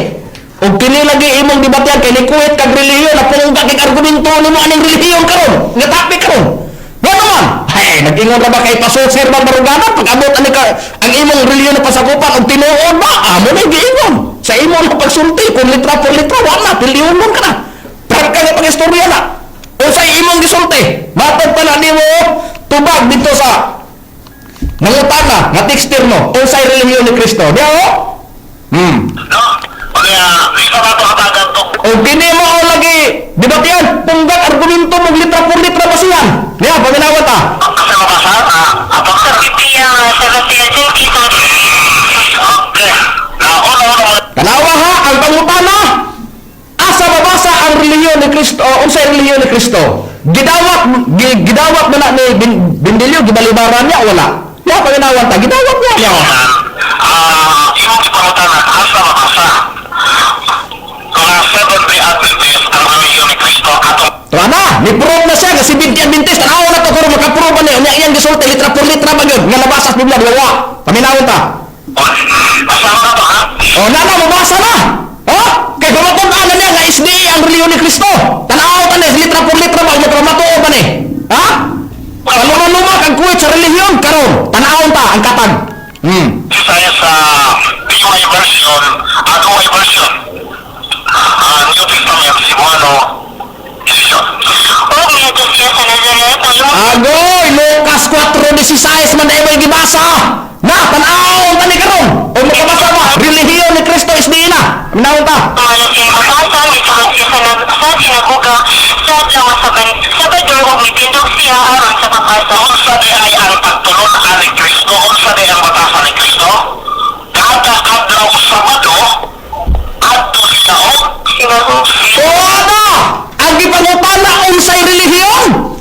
Og kini lagi imong debatehan kay nikuwit kag relihiyon, napungga kay argumento nimo aning relihiyon karon, nga topic karon. Nga naman, hey, nag-ingon ra ba kay pasusir bang baruganan pag abot ani ka ang imong relihiyon na pasakupan og tinuod ba? Amo na giingon. Sa imo na pagsulti kung litra por litra wa na pilyonon ka na. Prangka nga pag-istorya na. Unsay imong gisulti? Matod pa na nimo tubag dito sa nangutana nga texter mo unsay relihiyon ni Kristo. Diya oh? No? O kaya, di ka ba ito katagan to? O kini mo o lagi debatehan punggak argumento mo litra por litra basihan. Niya paminawa ta. Kasi mabasa, ah, apak Sa Biblia nga Sebastian Tito. Okay. Nauna mo naman. Tanawa ha ang pangutana. Asa mabasa ang relihiyon ni Kristo? O unsay relihiyon ni Kristo? Gidawat gidawat ba na ni Bindilyo gibalibaran niya o wala? Ya paminawan ta gidawat niya. Yan. Ah, imong gipangutana, asa mabasa? Nga Seventh-day Adventist ang relihiyon ni Kristo atong Tara na, ni-prove na siya nga si Binti Adventist. Tanawa na to kung makaprove ni unya iyang gisulti litra por litra ba gyud nga nabasa sa Biblia di ba? Paminawon ta. Basa na to, ha? O na na mabasa na. Ha? Kay pamatud-an na niya nga SDA ang relihiyon ni Kristo. Tanaw ta ni litra por litra ba magpamatuo ba ni? Ha? Paluma-luma kag kuwit sa relihiyon karon. Tanawon ta ang katag. Isaya sa DY version, Aduay version, ah, New Testament, Cebuano edition. O miadto siya sa Nazaret ang imong Agoy, Lucas 4:16 man dai gibasa. Na tan-awon ta ni karon. O makabasa ba? Relihiyon ni Kristo SDA na. Paminawon ta. Tumalo siya mabasa, misulod siya sa sinagoga sa adlaw nga Sabado ug mitindog siya aron sa pagbasa. Unsa di ay ang pagtulon ni Kristo, unsa di ang batasan ni Kristo? Kada adlaw Sabado, adto siya og Sinagoga. O ana, ang gipangutana unsay relihiyon?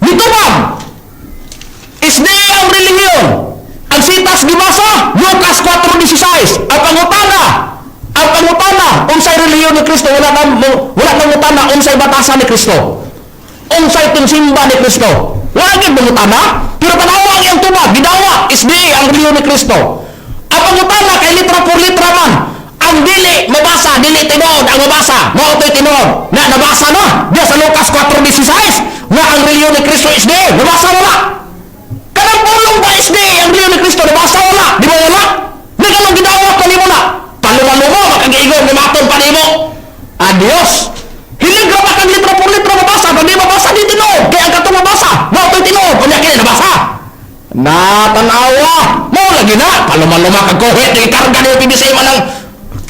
Mitubag. SDA ang relihiyon. Ang sitas gibasa, Lucas 4:16. Ang pangutana, unsay relihiyon ni Kristo? Wala na ngutana unsay batasan ni Kristo. Unsay tingsimba ni Kristo. Wala gyud mangutana, pero tanawa ang iyang tubag, gidawa, SDA ang relihiyon ni Kristo. Ang pangutana kay litra por litra man, ang dili mabasa, dili tinuod ang mabasa, mao to'y tinuod. Na nabasa na diya sa Lucas 4:16 nga ang relihiyon ni Kristo SDA, nabasa na na. Kanang Ang pulong ba SDA ang relihiyon ni Kristo nabasa wala? Di ba wala? Di ka nung gidawat pa nimo na. Paluma-luma makagiigon ni maton pa nimo. Adios. Hilig ra ba kang litro por litro mabasa? Pag di mabasa di tinuod. Kaya ang katong mabasa, mao to'y tinuod. Unya kini nabasa. Natanawa. Mao lagi na paluma-luma kag kuhit ni karga ni PBC man ang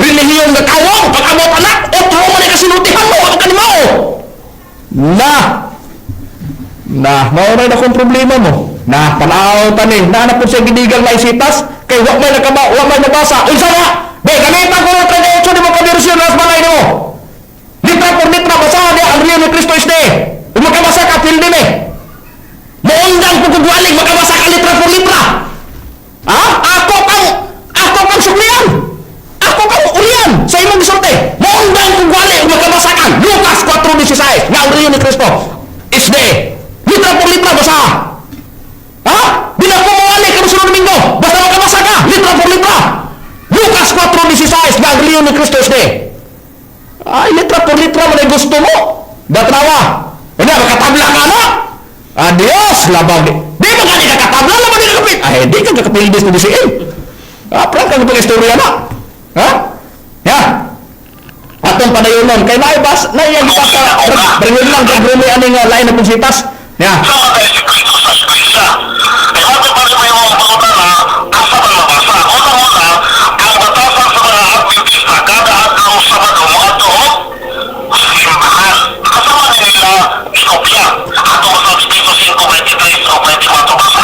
relihiyon nga kawong pag abot anak otro man ni kasinultihan mo ang kanimao. Na na mao na akong problema mo. Na tanaw tani, na na po siya gidigang naisitas kay wa may nakaba, wa may nabasa. Unsa na? Be gamitan ko ng 38 di mo ka bersyon nas balay nimo. Litra por litra basahan niya ang relihiyon ni Kristo isde. Ug makabasa ka pildi me. Moundang ko kugwalig makabasa ka litra por litra. Ha? Ako kang suklian. Ako kang urian sa imong gisulti. Moundang kog wali ug makabasa ka. Lucas 4:16 nga ang relihiyon ni Kristo isde. Litra por litra basa. Ha? Di na ko mawali ka sunod Domingo. Basta makabasa ka, litra por litra. Lucas 4:16 nga ang relihiyon ni Kristo isde. Ay, litra por litra mo na gusto mo. Datrawa. Ano, makatabla ka na. Adios, labang. Di ba gani ka katabla, labang di ka kapil. Ay, di ka kakapildis ni BCM. Ah, prank ang pag-istorya na. Ha? Ya. Atong padayonon. Kay naibas, naiyang gipasa, bringin lang, kay Bruni ani nga lain na pungsitas. Ya. Sama tayo si Kristo sa iglesia. Kaya ako pa rin may mga pangutana, asa man mabasa. Una-una, ang batasan sa mga Adventista, kada adlaw Sabado, moadto og simbahan. Kasama nila ikopya. Ato sa Efeso 5:23 o 24 basa.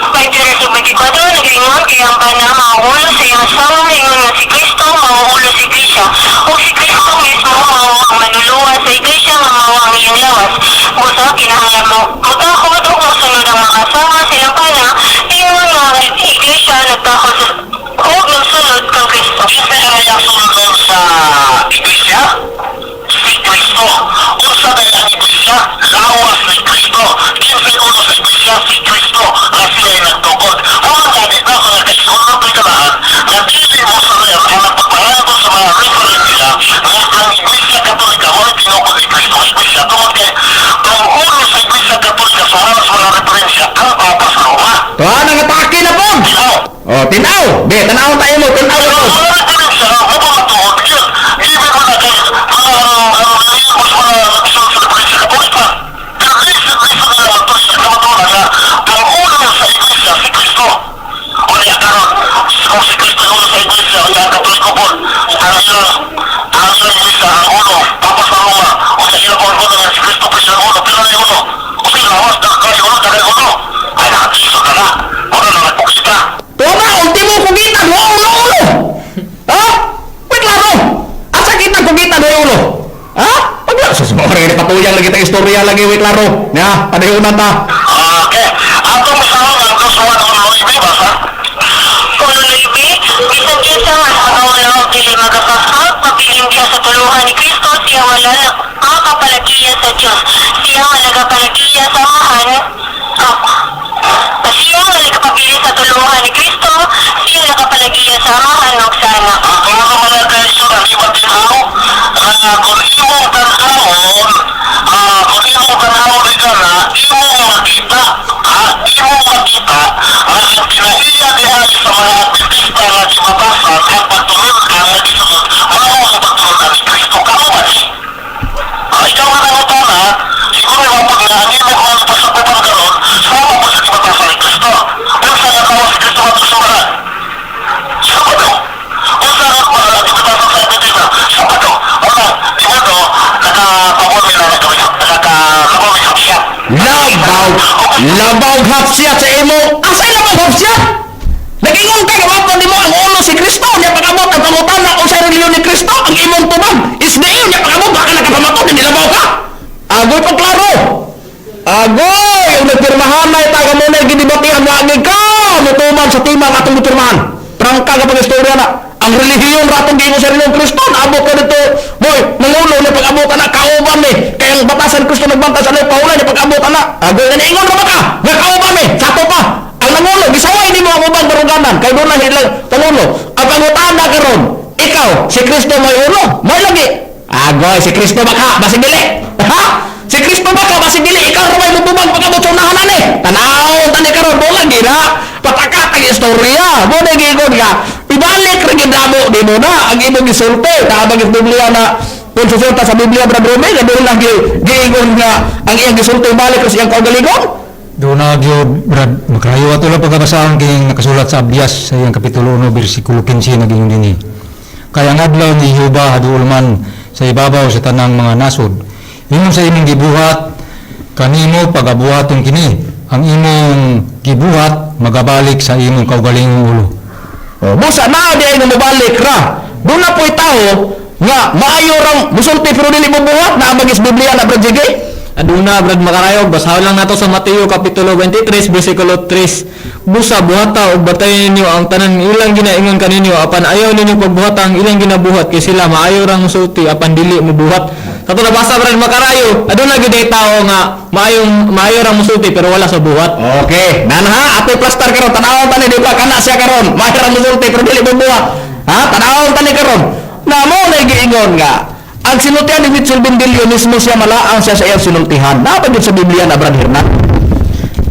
23 ug 24, nagaingon kay ang bana mauulo sa iyang asawa ingon nga si Kristo mauulo sa iglesia ug si Kristo mismo mao ang manuluwa sa iglesia nga mao ang iyang lawas. Busa kinahanglan mo motakod ug mosunod ang mga asawa sa iyang bana ingon nga ang iglesia nagtakod sa ug nagsunod kang Kristo. Kinsa ang iyang sunod sa iglesia? Si Kristo. Unsa kay ang iglesia? Lawas ni Kristo. Kinsay ulo sa iglesia? Si Kristo. Nga siya ay nagtukod. Mao gani na mga kaigsuonan ko'y talaan nga dili mo sa ang nagpagparango sa mga referensya nga ang Iglesia Katolika mo'y tinukod ni Kristo ang iglesia tungod kay ang ulo sa Iglesia Katolika sa mga referensya ang Papa sa Roma. Tuwa, nangatake na po. Tinaw. Oh, tinaw. Be, tanaw tayo mo, tinaw Pero ako. sa mga referensya, mo ba matuod yun? Ibig mo na kay ang mas mga nagsusunod sa referensya Katolika. Pero listen nila matuod sa kamatuoran nga ang ulo sa iglesia si Kristo. O niya karon, kung si Kristo ang ulo sa iglesia, o ang Katoliko po, ang ilang iglesia, ang ulo, Papa sa Roma, o niya ilang kung nga si Kristo pa siya ang ulo, pero na yung ulo, o sa lawas, dagay ulo, dagay ulo. Ay, nakatiso ka na. Wala na nagpukita. Tuwa na, ultimo kugitan, wa ulo ulo. Ha? Wait klaro. Asa kita kugitan wa ulo? Ha? Pag sa mga rin patuyang lagi tayong istorya lagi, wait klaro. Ya, padayonan ta. Okay. Atong basahon ang dos 1 9, basa. 1:9, bisan kinsa nga nakakawala og dili magapakak pabilin diha sa tuluhan ni Kristo, siya wala makapalagiya sa Dios. Siya nga nagapalagiya sa Amahan, siya nga nagapabilin sa tuluhan ni Kristo, siya nakapalagiya sa Amahan ug sa Anak. Ang klaro mga kaigsuonan, di ba tinaw? Kung imong tan-awon na, imong makita, ha? Imong makita nga ang kinaiya diha sa mga Adventista nga gibatasan ang pagtulun-an nga gisunod, mao ang pagtulun-an ni Kristo. Kamo ba ni? Ikaw nga nangutana, siguro mapag nga ang imong mga pasakupan karon, sama pa sa gibatasan ni Kristo. Unsa nga tawag si Kristo ngadto sa simbahan? Sabado. Unsa nga mga gibatasan sa Adventista? Sabado. Wala, di ba to, nakapabol mi na nakalabaw mi hapsiyat. Labaw, labaw hapsiyat sa imo. Asa labaw hapsiyat? Nagingon ka nga nimo ang ulo si Kristo, nya pag-abot ang pangutana unsay relihiyon ni Kristo, ang imong tubag is diin nya pag-abot baka nakapamato nilabaw ka. Agoy pag klaro. Agoy, ang nagpirmahan na ita mo na gidibatihan nga angin ka mutuman sa timang atong gipirmahan. Prangka ka pag istorya na. Ang relihiyon ratong giingon sa relihiyon Kristo, naabot ka dito. Boy, nangulo na pag-abot na kauban ni. Kaya ang batasan Kristo nagbanta sa paulay na pag-abot na. Agoy, naniingon ra ba ka? Nga kauban ni, sato pa. Ang nangulo, gisaway nimo ang ubang baruganan. Kay doon na ilang pangulo. Ang pangutana karon, ikaw, si Kristo may ulo, may lagi. Agoy, si Kristo baka, basig dili. Ha? Si Kristo ba ka basig dili ikaw ra may mutubag pag-abot sa unahan ani. Tanaw tani karon mo lagi na patakat ang istorya. Mo na giingon nga ibalik ra gyud namo nimo na ang imong gisulti. Tabang sa Biblia na kung susulta sa Biblia, Brother Rome, nga doon lang giingon nga ang iyang gisulti balik ra sa iyang kaugalingon. Doon na gyud, Brad Makarayo, ato lang pagkabasahon kining nakasulat sa Abdias sa iyang kapitulo 1 bersikulo 15 naging dinhi. Kay ang adlaw ni Jehova haduol man sa ibabaw sa tanang mga nasod. Ingon sa imong gibuhat kanimo pagabuhaton kini. Ang imong gibuhat magabalik sa imong kaugalingong ulo. Oh, busa naa di ay nga mobalik ra. Doon na po'y tao nga maayo rang musulti pero dili mobuhat na magis Biblia na, Brad Jiggy. Aduna, Brad Makarayo, basahon lang nato sa Mateo kapitulo 23 bersikulo 3. Busa buhata ug batayon ninyo ang tanan ilang ginaingon kaninyo apan ayaw ninyo pagbuhata ang ilang ginabuhat kay sila maayo rang musulti apan dili mobuhat. Sa ato nabasa, Brad Makarayo, aduna gyud ay tao nga maayong maayo rang musulti pero wala sa buhat. Okay, nan ha, ato plastar karon tan-awon tani di ba kana siya karon. Maayo rang musulti pero dili mobuhat. Ha, tan-awon tani karon. Na mo na giingon nga ang sinultihan ni Mitchell Bendilio mismo siya malaang siya sa iyang sinultihan. Dapat yun sa Biblia na, Brad Hernan.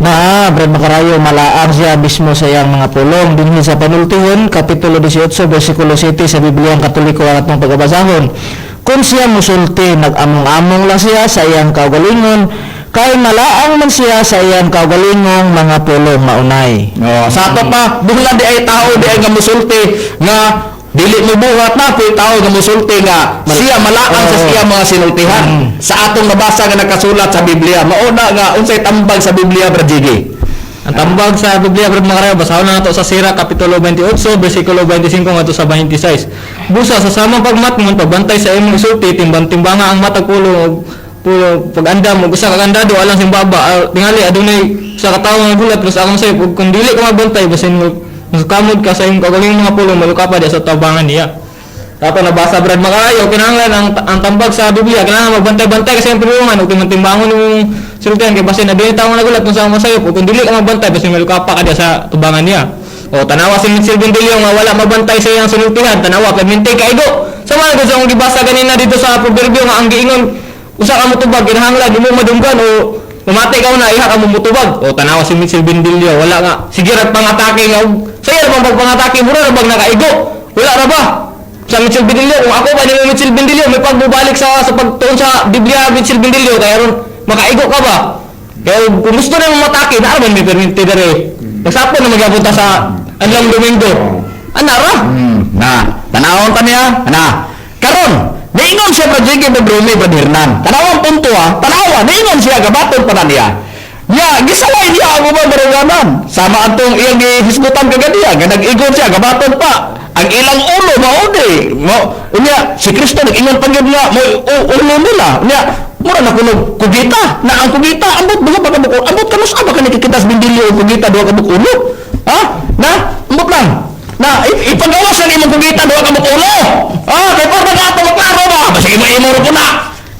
Na, Brad Makarayo, malaang siya mismo sa iyang mga pulong. Dinhi sa Panultihon, Kapitulo 18, versikulo 7 sa Bibliang Katoliko ang atong pagabasahon. Kung siya musulti, nag-among-among lang siya sa iyang kaugalingon, kay malaang man siya sa iyang kaugalingong mga pulong maunay. Oh, sa ato pa, bulan di ay tao di ay nga musulti nga dili mo buhat na po'y tao nga musulti nga siya malaang sa Oo. iya mga sinultihan. Sa atong nabasa nga nakasulat sa Biblia, mauna nga unsay tambag sa Biblia, Brad Jiggy? Ang tambag sa Biblia, Brad Makarayo, basahon na nato sa Sira kapitulo 28 bersikulo 25 ngadto sa 26. Busa sa samang pagmatngon pagbantay sa imong isulti timbang-timbanga ang matag pulo og pulo pag-andam og usa ka kandado alang sing baba. Ah, tingali adunay usa ka tawo nga gulat plus akong sayop ug kung dili ka magbantay basin mo kamod ka sa imong kaugalingong mga pulong maluka pa diya sa tabangan niya. Tapos nabasa, Brad Makarayo, kinahanglan ang tambag sa Biblia, kinahanglan magbantay-bantay kasi ang pinulungan ug timbangon imong sultihan kay basin adunay tawo nga nagulat kung sa masayop ug kung dili ka magbantay basin malukapa ka diya sa tubangan niya. O tanawa si Mitchell Bendilio nga wala mabantay sa iyang sinultihan, tanawa permente kaigo. Sa mga gud sa akong gibasa ganina dito sa proverbio nga ang giingon usa ka motubag kinahanglan imo madunggan o mamati ka na iha ka mo motubag. O tanawa si Mitchell Bendilio wala nga sige ra pangatake nga og saya ra bang pagpangatake mura ra bang nakaigo. Wala ra ba? Sa Mitchell Bendilio, kung ako pa ni Mitchell Bendilio, may pagbubalik sa pagtuon sa Biblia Mitchell Bendilio, kaya ron makaigo ka ba? Kaya kung gusto na mong matake, naa man may perminti dere. Magsapon na magyabot ta sa Anlang Domingo. Ana ra? Na, tanawon ta niya, na. Karon, niingon siya, Brad Jiggy, Brad Rumi, Brad Hernan. Tanawang punto ha, tanawa, niingon siya, gabaton pa na niya. Ya, gisaway niya ang ubang baruganan. Sama atong iyang gihisgutan kaganiya, nga nag-igon siya, gabaton pa. Ang ilang ulo, mauni. Mo, unya, si Kristo nag-ingon pa gyud nga, mo ulo nila. Unya, mura na kunog kugita. Na ang kugita, ambot duha pa ka buok. Ambot kanus ba ka nakikita sa Bindilyo og kugita duha ka buok ulo? Ha? Na, ambot lang. Na, ipagawas lang imong kugita duha ka buok ulo. Ah, kay porma na ato maklaro ba? Basta imo imo ra po na.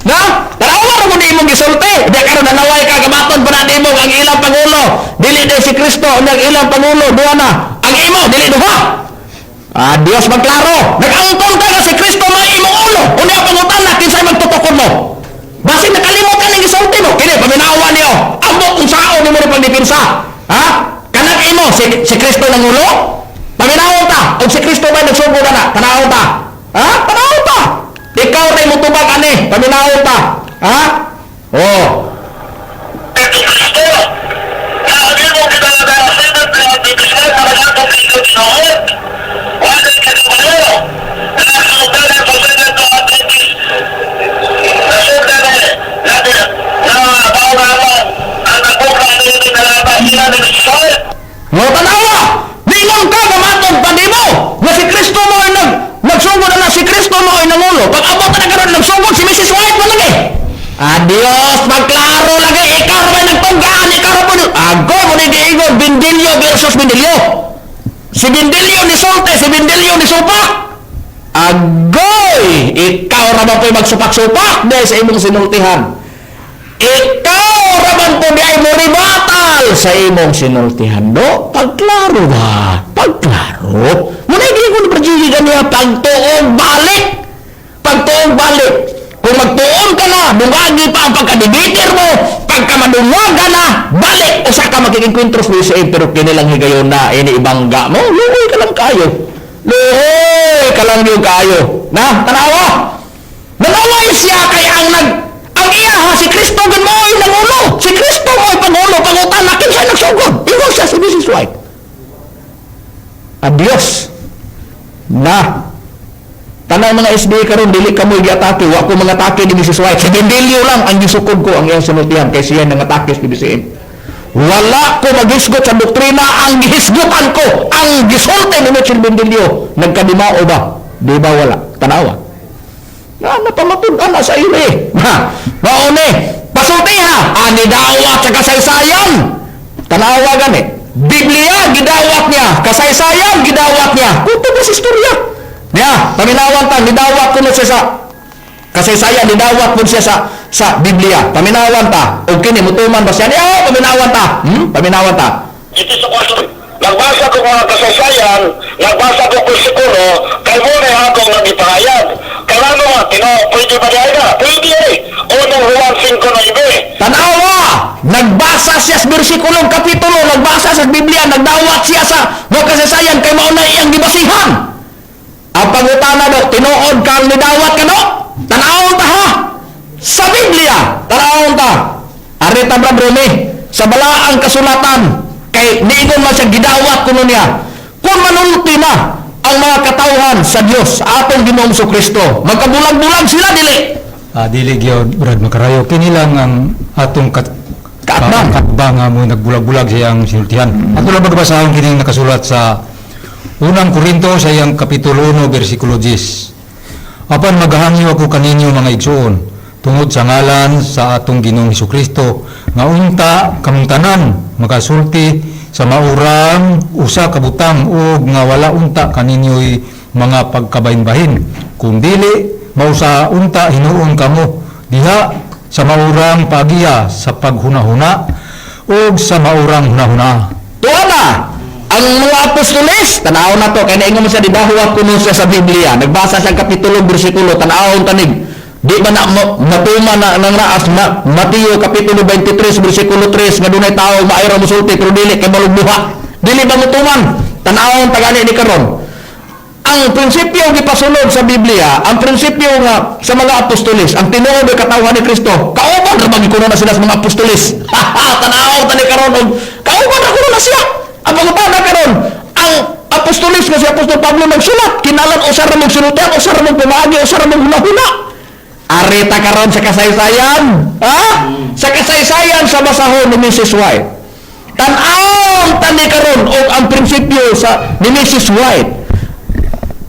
Na, tanawa ra mo ni imong gisulti. Di karon nanaway ka gabaton pa na nimo ang ilang pangulo. Dili day si Kristo ang ilang pangulo duha na. Ang imo dili duha. Ah, Dios magklaro. Nag-angkon ka nga si Kristo may imong ulo. Unya pangutana kinsay magtutukod mo. Basin nakalimot ka ning gisulti mo. Kini paminawa niyo. Ambot kung saon nimo ni pangdepensa. Ha? Kanang imo si Kristo nang ulo? Paminawon ta. Og si Kristo ba nagsugo na na? Tanawon ta. Ha? Tanawon ta. Ikaw ray mutubag ani. Paminawon ta. Ha? Oh. Si Kristo, na ang imong ginagawa sa Seventh-day Adventist para sa atong tinuod. Wala ka kabalo. Na ang sa Seventh-day Adventist, nasundan na natin na bawa ang nagbuka ni nalaba sila ni Israel. Mo tanawa. Ningon ka gamatod pa nimo nga si Kristo mo ay nagsugod na, na si Kristo mo ay nangulo. Pag abot na karon nagsugod si Mrs. White mo lagi. Adios, magklaro lagi ikaw ra may nagtunggaan, ikaw ra mo. Agoy mo ni giingon Bindilyo versus Bindilyo. Si Bindilyo ni Solte, si Bindilyo ni Supak. Agoy, ikaw ra ba po'y magsupak-supak dahil sa imong sinultihan. Ikaw raman po di ay moribatal sa imong sinultihan. No? Pagklaro ba? Pagklaro. Muna hindi ko na ganiya pagtuong balik. Pagtuong balik. Kung magtuon ka na, dungagi pa ang pagka-debater mo, pagka madungag ka na, balik usa ka makikengkwentro sa PBCM, pero kini lang higayon na ini ibangga mo, luoy ka lang kayo. Luoy ka lang yung kayo. Na, tanawa. Nanaway siya kay ang iya ha, si Kristo gan mo ay nangulo. Si Kristo mo ay pangulo, pangutana kinsa nagsugod. Ingon siya si Mrs. White. Adios. Na. Tanang mga SDA karon dili kamo giatake, wa ko mga atake ni Mrs. White. Si Bendelio lang ang gisukod ko ang iyang sinultihan kay siya nang atake sa PBCM. Wala ko maghisgot sa doktrina, ang gihisgutan ko, ang gisulti ni Mitchell Bendelio. Nagkadimao ba? Di ba wala? Tanawa. Na, napamatud-an na sa iri. Ha, maone, pasulti ha, ani dawat sa kasaysayan. Tanawa gani. Biblia, gidawat niya. Kasaysayan, gidawat niya. Kuto ba sa istorya? Niya, paminawan ta, nidawat ko na siya sa kasaysayan, nidawat po siya sa Biblia. Paminawan ta. O kini, mutuman ba siya? Niya, paminawan ta. Paminawan ta. Ito sa kwarto. Nagbasa ko mga kasaysayan, nagbasa ko bersikulo, kay mo na akong nagipahayag. Kaya ano nga, tino, pwede ba niya na? Pwede eh. Unang Juan 5:9. Tanawa! Nagbasa siya sa bersikulong kapitulo, nagbasa sa Biblia, nagdawat siya sa mga kasaysayan kay mao na iyang gibasihan. Ang pangutana do, tinuod kang nidawat ka do? Tanawon ta ha! Sa Biblia, tanawon ta. Arita Brad Rome, sa balaang kasulatan, kay niingon man siya gidawat kuno niya. Kung manulti na ang mga katawhan sa Dios, sa atong Ginoong Kristo, magkabulag-bulag sila dili. Ah, dili gyud Brad Makarayo, kini lang ang atong Kaatbang. Kaatbang nga mo nagbulag-bulag sa iyang sinultihan. Ato lang magbasahon kini nakasulat sa Unang Korinto sa iyang kapitulo 1 bersikulo 10. Apan magahangyo ako kaninyo mga igsoon tungod sa ngalan sa atong Ginoong Hesukristo nga unta kamong tanan makasulti sa maurang usa ka butang ug nga wala unta kaninyo'y mga pagkabahin-bahin kung dili mausa unta hinuon kamo diha sa maurang pagiya sa paghunahuna ug sa maurang hunahuna. Tuwa na! Ang mga apostoles, tanaw na to, kaya naingon mo siya, didahuwat kuno siya sa Biblia. Nagbasa siya ang kapitulo, bersikulo, tanawon tanig. Di ba na matuma na nang naas na Mateo kapitulo 23 bersikulo 3 nga dunay tawo maayo ra mosulti pero dili kay balugbuha. Dili ba mutuman? Tanawon tagani ni karon. Ang prinsipyo gipasunod sa Biblia, ang prinsipyo nga sa mga apostoles, ang tinuod ay katawhan ni Kristo. Kauban ra ba na sila sa mga apostoles? Tanaw tani karon og kauban ra kuno na siya. Ang pangutana karon, ang apostoles nga si Apostol Pablo nagsulat, kinalan usa ra mong sultian, usa ra mong pamaagi, usa ra mong hunahuna. Arita karon sa kasaysayan, ha? Sa kasaysayan sa basahon ni Mrs. White. Tan-awon tani karon og ang prinsipyo sa ni Mrs. White.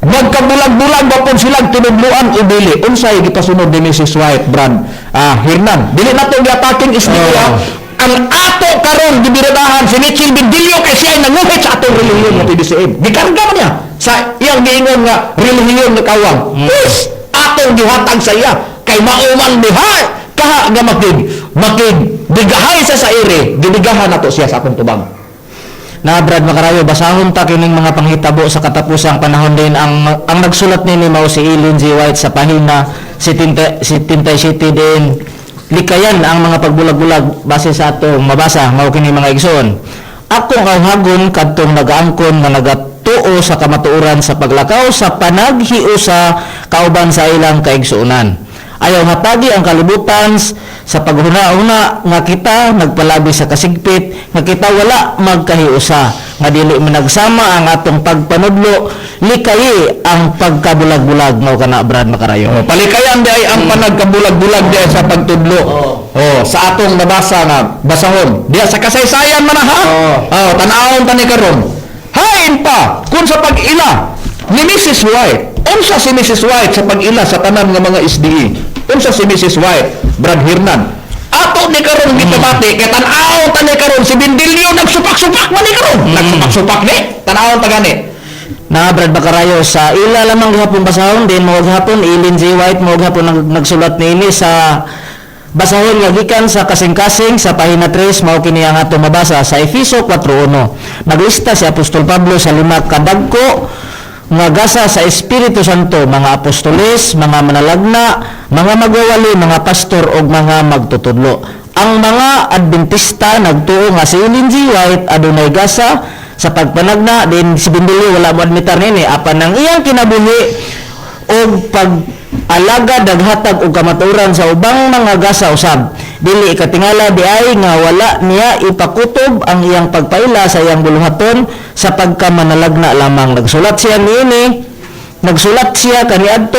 Magkabulag-bulag ba pud silang tinudluan o dili? Unsay gipasunod ni Mrs. White, Brad? Ah, Hernan. Dili nato giataking istorya. Ang ato karon gibiradahan si Mitchell Bendilio kay siya ay nanguhit sa atong relihiyon nga PBCM. Gikarga man niya sa iyang giingon nga relihiyon nga kawang. Please, atong gihatag sa iya kay mauman diha kaha nga makig makig digahay sa ire, gidigahan nato siya sa atong tubang. Na Brad Makarayo, basahon ta kining mga panghitabo sa katapusang panahon din ang nagsulat nini mao si Ellen G. White sa pahina 77 din. Likayan ang mga pagbulag-bulag base sa atong mabasa mao kini mga igsoon. Akong kauhagon kadtong nagaangkon nga nagatuo sa kamatuoran sa paglakaw sa panaghiusa kauban sa ilang kaigsuonan. Ayaw hatagi ang kalibutan sa paghuna-huna nga kita nagpalabi sa kasigpit nga kita wala magkahiusa nga dili man nagsama ang atong pagpanudlo, likayi ang pagkabulag-bulag. Mao kana, Brad Makarayo. Oh, palikayan di ay ang panagkabulag-bulag di ay sa pagtudlo. Oh, sa atong nabasa nga basahon. Diya sa kasaysayan man na, ha. Oh, tan-awon tani karon. Hain pa kung sa pag-ila ni Mrs. White. Unsa si Mrs. White sa pag-ila sa tanan nga mga SDE? Unsa si Mrs. White, Brad Hernan? Ato ni karon gipamati kay tan-awon tani karon si Bindilio nagsupak-supak man ni karon. Nagsupak-supak ni. Tan-awon ta gani. Na Brad Makarayo, sa ila lamang gihapon basahon din mao gihapon Ellen G. White mao gihapon nagsulat niini sa basahon nga gikan sa kasing-kasing sa pahina 3. Mao kini ang ato mabasa sa Efeso 4:1. Naglista si Apostol Pablo sa lima kadagko nga gasa sa Espiritu Santo, mga apostoles, mga manalagna, mga magwawali, mga pastor ug mga magtutudlo. Ang mga Adventista nagtuo nga si Ellen G. White adunay gasa sa pagpanagna din. Si Bindilio wala mo admitar nini, apan ang iyang kinabuhi og pag-alagad naghatag og kamatuoran sa ubang mga gasa usab. Dili ikatingala di ay nga wala niya ipakutob ang iyang pagpaila sa iyang buluhaton sa pagkamanalagna lamang. Nagsulat siya niini, nagsulat siya kaniadto,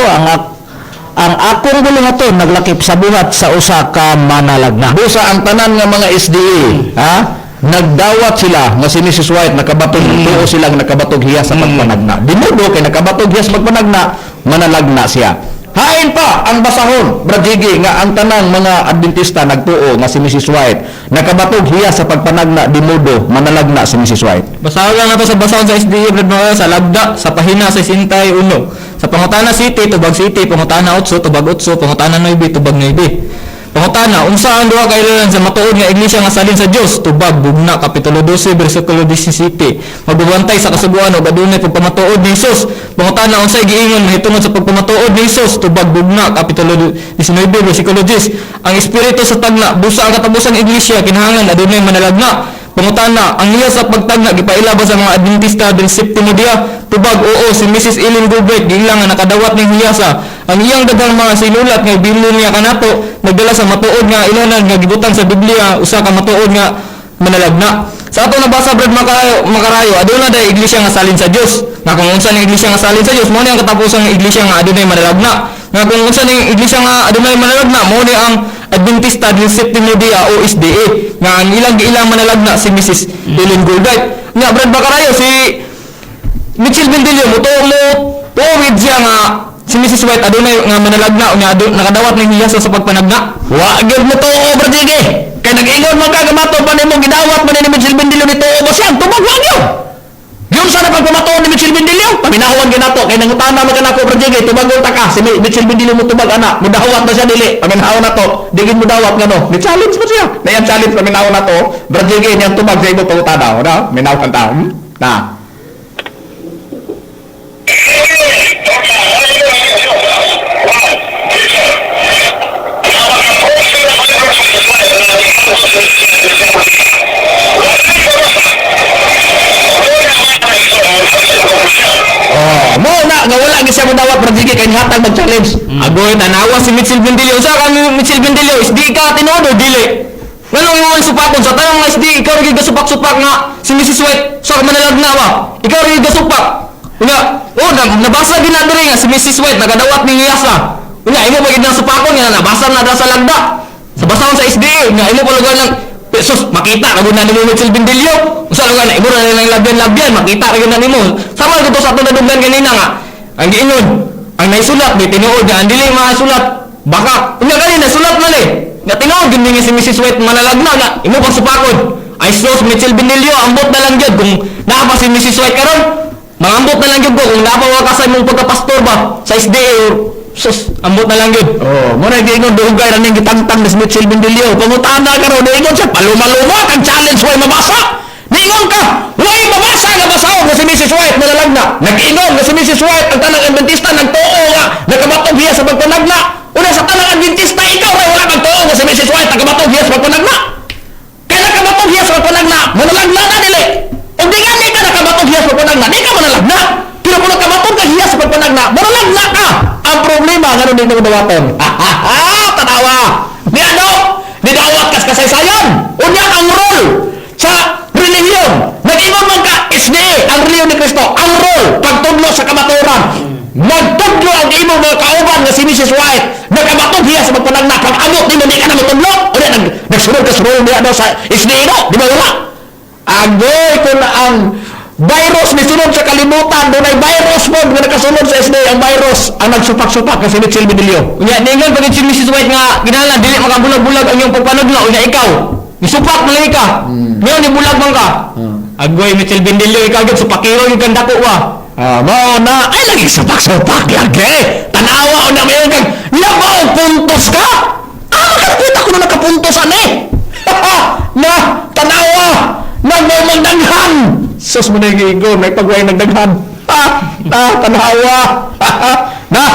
Ang akong buluhaton naglakip sa buhat sa usa ka manalagna." Busa ang tanan nga mga SDA, ha? Nagdawat sila nga si Mrs. White nakabatog, tuo sila nga nakabatog hiya sa pagpanagna. Dinudo kay nakabatog hiya sa pagpanagna, manalagna siya. Hain pa ang basahon, Brad Jiggy, nga ang tanang mga Adventista nagtuo nga si Mrs. White nakabatog hiya sa pagpanagna, dinudo manalagna si Mrs. White. Basahon lang nato sa basahon sa SDA, Brad Makarayo, sa Lagda, sa pahina 61. Sa pangutana 7, tubag 7, pangutana 8, tubag 8, pangutana 9, tubag 9. Pangutana, unsa ang duha ka ilonan sa matuod nga iglesia nga salin sa Dios? Tubag, Bugna, Kapitulo 12, bersikulo 17. Magbabantay sa kasuguan ug adunay pagpamatuod ni Hesus. Pangutana, unsay giingon mahitungod sa pagpamatuod ni Hesus? Tubag, Bugna, Kapitulo 19, bersikulo 10. Ang espiritu sa tagna, busa ang katapusang iglesia kinahanglan adunay manalagna. Pangutana, ang iya sa pagtagna gipaila ba sa mga Adventista del Septimo Dia? Tubag, oo, si Mrs. Ellen Gilbert giila nga nakadawat ning hiyasa. Ang iyang daghang mga sinulat nga ibilin niya kanato nagdala sa matuod nga ilanan nga gibutang sa Biblia usa ka matuod nga manalagna. Sa ato nabasa, Brad Makarayo, Makarayo, aduna day iglesia nga salin sa Dios. Nga kung unsa ning iglesia nga salin sa Dios, mao ni ang katapusang iglesia nga adunay manalagna. Nga kung unsa ning iglesia nga adunay manalagna, mao ni ang Adventista del Septimo Dia o SDA nga ang ilang giilang manalagna si Mrs. Ellen Goldwright. Nga Brad Makarayo, si Mitchell Bendilio mo to mo tuwid siya nga si Mrs. White adunay nga manalagna unya adun nakadawat ning hiyasa sa pagpanagna. Wa gyud mo tuo, Brad Jiggy. Kay nag-ingon man ka gamato pa nimo gidawat man ni Mitchell Bendilio, ni tuo ba siya? Tubag wa gyud. Yung sana pagpamatuon ni Mitchell Bendilio, paminawan ginato kay nangutana man kanako, Brad Jiggy, tubagon ta ka si Mitchell Bendilio mo tubag ana, mudawat ba siya dili? Paminawon nato, digin mo dawat ngano. Ni challenge ba siya? Na iyang challenge, paminawon nato. Brad Jiggy, niyang tubag sa imo pangutana, na? Minawan ta. Na. Oh, mo na nga wala gyud siya modawat, Brad Jiggy, kay nihatag mag-challenge. Agoy, tanawa si Mitchell Bendilio. Unsa ka Mitchell Bendilio? SD ka tinuod o dili? Nganong imo ang supakon sa tanang mga SD, ikaw ra gyud gasupak-supak nga si Mrs. White sa manalagna ba? Ikaw ra gyud gasupak. Unya, oh na, nabasa gyud na diri nga si Mrs. White nagadawat ning hiyasa. Unya imo pa gyud nang supakon nga nabasa na da sa lagda. Sa basahon sa SDA nga imo pa lugar lang. Sus, makita ra gyud na nimo, Mitchell Bendilio. Unsa lugar na imo ra lang labyan-labyan, makita ra gyud na nimo. Sama gyud to sa atong naduglan kanina nga ang giingon, ang naisulat, may tinuod nga, ang dili makasulat, baka, unya gani, nasulat man eh. Nga tinuod, yun nga si Mrs. White manalagna, nga, imo pang supakod. Ay sus, Mitchell Benilio, ambot na lang yun, kung naa pa si Mrs. White karon, mangambot na lang yun ko, kung naa pa ka sa imong pagkapastor ba, sa SDA, sus, ambot na lang yun. Oh, mo na giingon dugay ra ning gitangtang ni Mitchell Bendilio. Pangutana karon niingon siya paluma-luma kang challenge, way mabasa. Niingon ka, way mabasa nga basahon nga si Mrs. White nalalagna. Nag-ingon nga si Mrs. White ang tanang Adventista nagtuo nga nakabatog hiya sa pagpanagna. Una sa tanang Adventista, ikaw ra wala magtuo nga si Mrs. White nakabatog hiya sa pagpanagna. Kay nakabatog hiya sa pagpanagna, manalagna na dili. Ug di gani ka nakabatog hiya sa pagpanagna, di ka manalagna. Pero kung nakabatog ka hiya sa pagpanagna, manalagna ka. Ang problema ngano di mo dawaton? Tanawa. Ni ano? Nidawat kas kasaysayan. Unya ang role sa relihiyon. Nag-ingon man ka SDA, ang relihiyon ni Kristo, ang role pagtudlo sa kamatuoran. Nagtudlo ang imong mga kauban nga si Mrs. White, nakabatog hiya sa pagpanagna, pag amot nimo di ka na motudlo. Unya nagsunod ka sa role niya daw sa SDA no, di ba wala? Agoy kung ang virus ni sunod sa kalibutan, dunay virus mo nga nakasunod sa SDA, ang virus ang nagsupak-supak kasi ni Mitchell Bidilio. Unya, ningon pag si Mrs. White nga, kinahanglan, dili makabulag-bulag ang iyong pagpanagna, unya ikaw, nisupak man lagi ka. Ngayon, nibulag man ka. Agoy, Mitchell Bendilio, ikaw gyud supakiro yung kanda ko wa. Ah, mao na ay lagi supak-supak lagi. Tanawa na mayon kag labaw puntos ka. Ah, makakita ko na nakapuntos ani. Na tanawa nagmamagdaghan. Sus mo na yung giingon, may pagway nagdaghan. Na, tanawa. Na,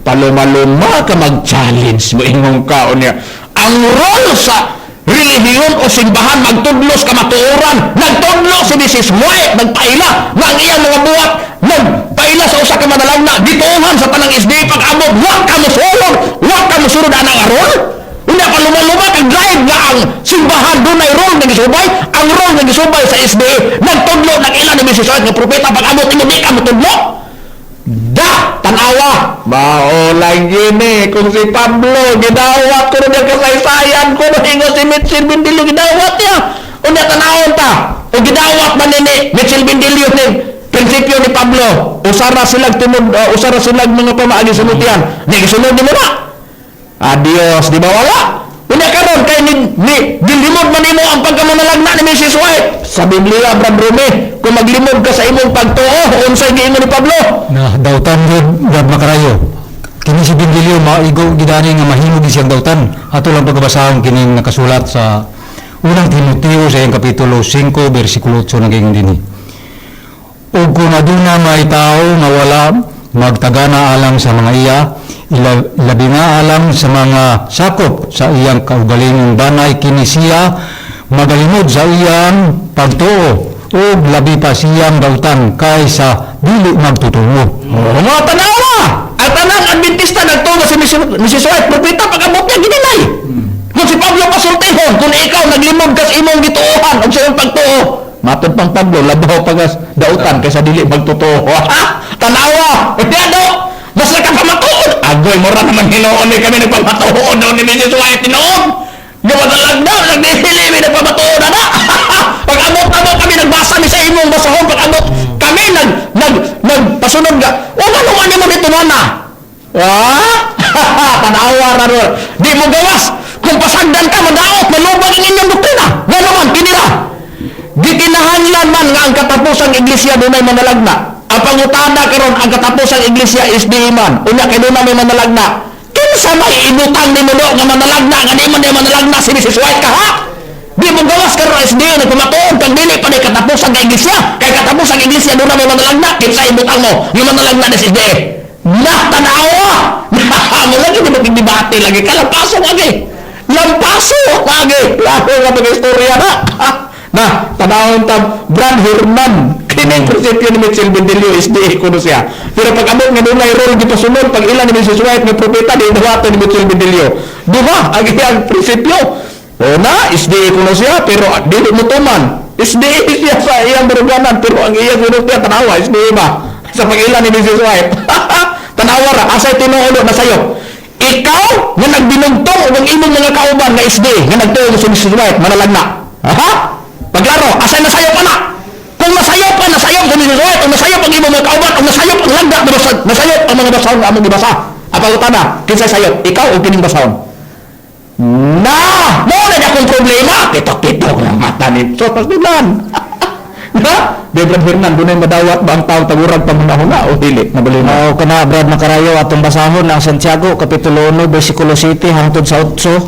paluma-luma ka mag-challenge mo ingong kaon niya. Ang role sa relihiyon o simbahan magtudlos kamatuoran. Nagtudlo si Mrs. White, nagpaila nga ang iyang mga buhat nagpaila sa usa ka manalangna, gituohan sa tanang SDA. Pag-abot, wa ka mosulod, wa ka mosulod anang aron. Unya paluma-luma kag drive nga ang simbahan dunay role nga gisubay, ang role nga gisubay sa SDA nagtudlo, nag-ila ni Mrs. White nga propeta. Pag-abot imo, di ka motudlo. Da, tanawa. Mao lang gini kung si Pablo gidawat ko niya kasaysayan ko ingon si Mitchell Bendilio, gidawat niya. Unya tanawon ta. O gidawat man ni Mitchell Bendilio ni prinsipyo ni Pablo. Usara silag tinud, usara silag mga pamaagi sulutian. Ni gisunod nimo na. Adios, di ba wala? Unya karon kay ni gilimod man nimo ang pagkamanalagna ni Mrs. White. Sa Biblia, Brad Rome, kung maglimod ka sa imong pagtuo, unsay giingon ni Pablo? Na dautan gyud, Brad Makarayo. Kini si Bindilio maigo gidani nga mahimo gid siyang dautan. Ato lang pagkabasahon kining nakasulat sa Unang Timoteo sa iyang kapitulo 5 bersikulo 8, naging dinhi. "Ug kung aduna may tao nga wala magtagana alang sa mga iya, ilabi nga alang sa mga sakop sa iyang kaugalingong banay, kini siya magalimod sa iyang pagtuo ug labi pa siyang dautan kaysa dili magtotoo." Oh, mga tanawa! Ang tanang Adventista nagtuo si Mrs. White, propeta, pag-abot niya, gininay. Kung si Pablo pasultihon, kung ikaw naglimod ka sa imong gituohan o sa imong pagtuo, matod pang Pablo, labaw pagas dautan kaysa dili magtotoo. Tanawa! Hindi ano? Mas nakapamatuod! Agoy, mura naman hinuon ni kami nagpamatuod ni Mrs. White tinuod! Gumadalag na, nagdihili mi nagpamatuod na na! Pag-abot na mo kami, nagbasa mi sa imong basahon, pag-abot kami, nag, nag, nagpasunod ka. O nga naman mo dito na? Ah? Tanawa ra ron. Di mo gawas. Kung pasagdan ka, madaot, malubag ang inyong doktrina. Nga naman, kinira. Gikinahanglan man nga ang katapusang iglesia dunay manalagna. Ang pangutana karon, ang katapusang iglesia is di man. Unya kay dunay may manalagna. Kinsa may ibutang nimo do nga manalagna nga di man di manalagna si Mrs. White ka, ha? Di mo gawas karon SDA, nagpamatuod kang dili pa ni katapusang iglesia. Kay katapusang iglesia dunay may manalagna, kinsa ibutang mo nga manalagna ni SDA? Na tanawa. Mo lagi di magdebate lagi ka lampaso lagi. Lampaso lagi. Klaro nga mga istorya na. Na, tanawon ta, Brad Herman. Kining prinsipyo ni Mitchell Bendelio SDA kuno siya. Pero pag abot nga dunay role gipasunod pag ilan ni Mrs. White nga propeta, di dawaton ni Mitchell Bendelio. Duha ang iyang prinsipyo. Una, SDA kuno siya pero dili mo tuman. SDA siya sa iyang baruganan pero ang iyang kuno siya, tanawa SDA ba? Sa pag-ila ni Mrs. White. Tanawa ra, asay tinuod na sayo. Ikaw nga nagbinugtong og ang imong mga kauban nga SDA nga nagtuo sa Mrs. White manalagna. Ha? Paglaro, asay nasayop pa na? Kung nasayop pa, nasayop sa Mrs. White, kung nasayop ang imong mga kauban, kung nasayop ang langga, nasayop ang mga basahon nga among gibasa. Ang pangutana, kinsay sayop, ikaw o kining basahon? Na! Mo na akong problema! Kitok-kitok ng mata ni So, pasilan. Na? Di, Brad Hernan, dunay madawat ba ang tao tagurag pamunahuna o dili? Nabali na. Oo, kana, Brad Makarayo, atong basahon ang Santiago kapitulo 1 bersikulo 7 hangtod sa 8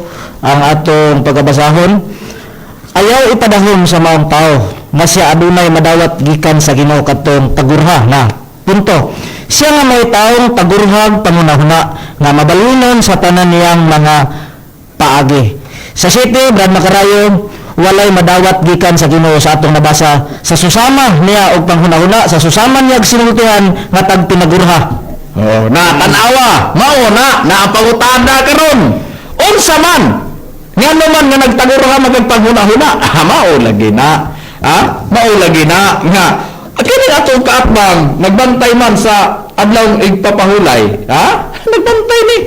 ang atong pagabasahon. "Ayaw ipadahom sa maong tao nga siya adunay madawat gikan sa Ginoo kadtong tagurha na. Punto. Siya nga may taong tagurhag pangunahuna nga mabalinon sa tanan niyang mga paagi." Sa 7, Brad Makarayo, walay madawat gikan sa Ginoo sa atong nabasa sa susama niya og panghunahuna, sa susama niya og sinultihan nga tagtinagurha. Oh, na tanawa, mao na na ang pangutana karon. Unsa man? Ngano man nga nagtagurha magagpanghuna-huna? Ah, mao lagi na. Ah, mao lagi na nga kini atong kaatbang nagbantay man sa adlaw igpapahulay, ha? Nagbantay ni.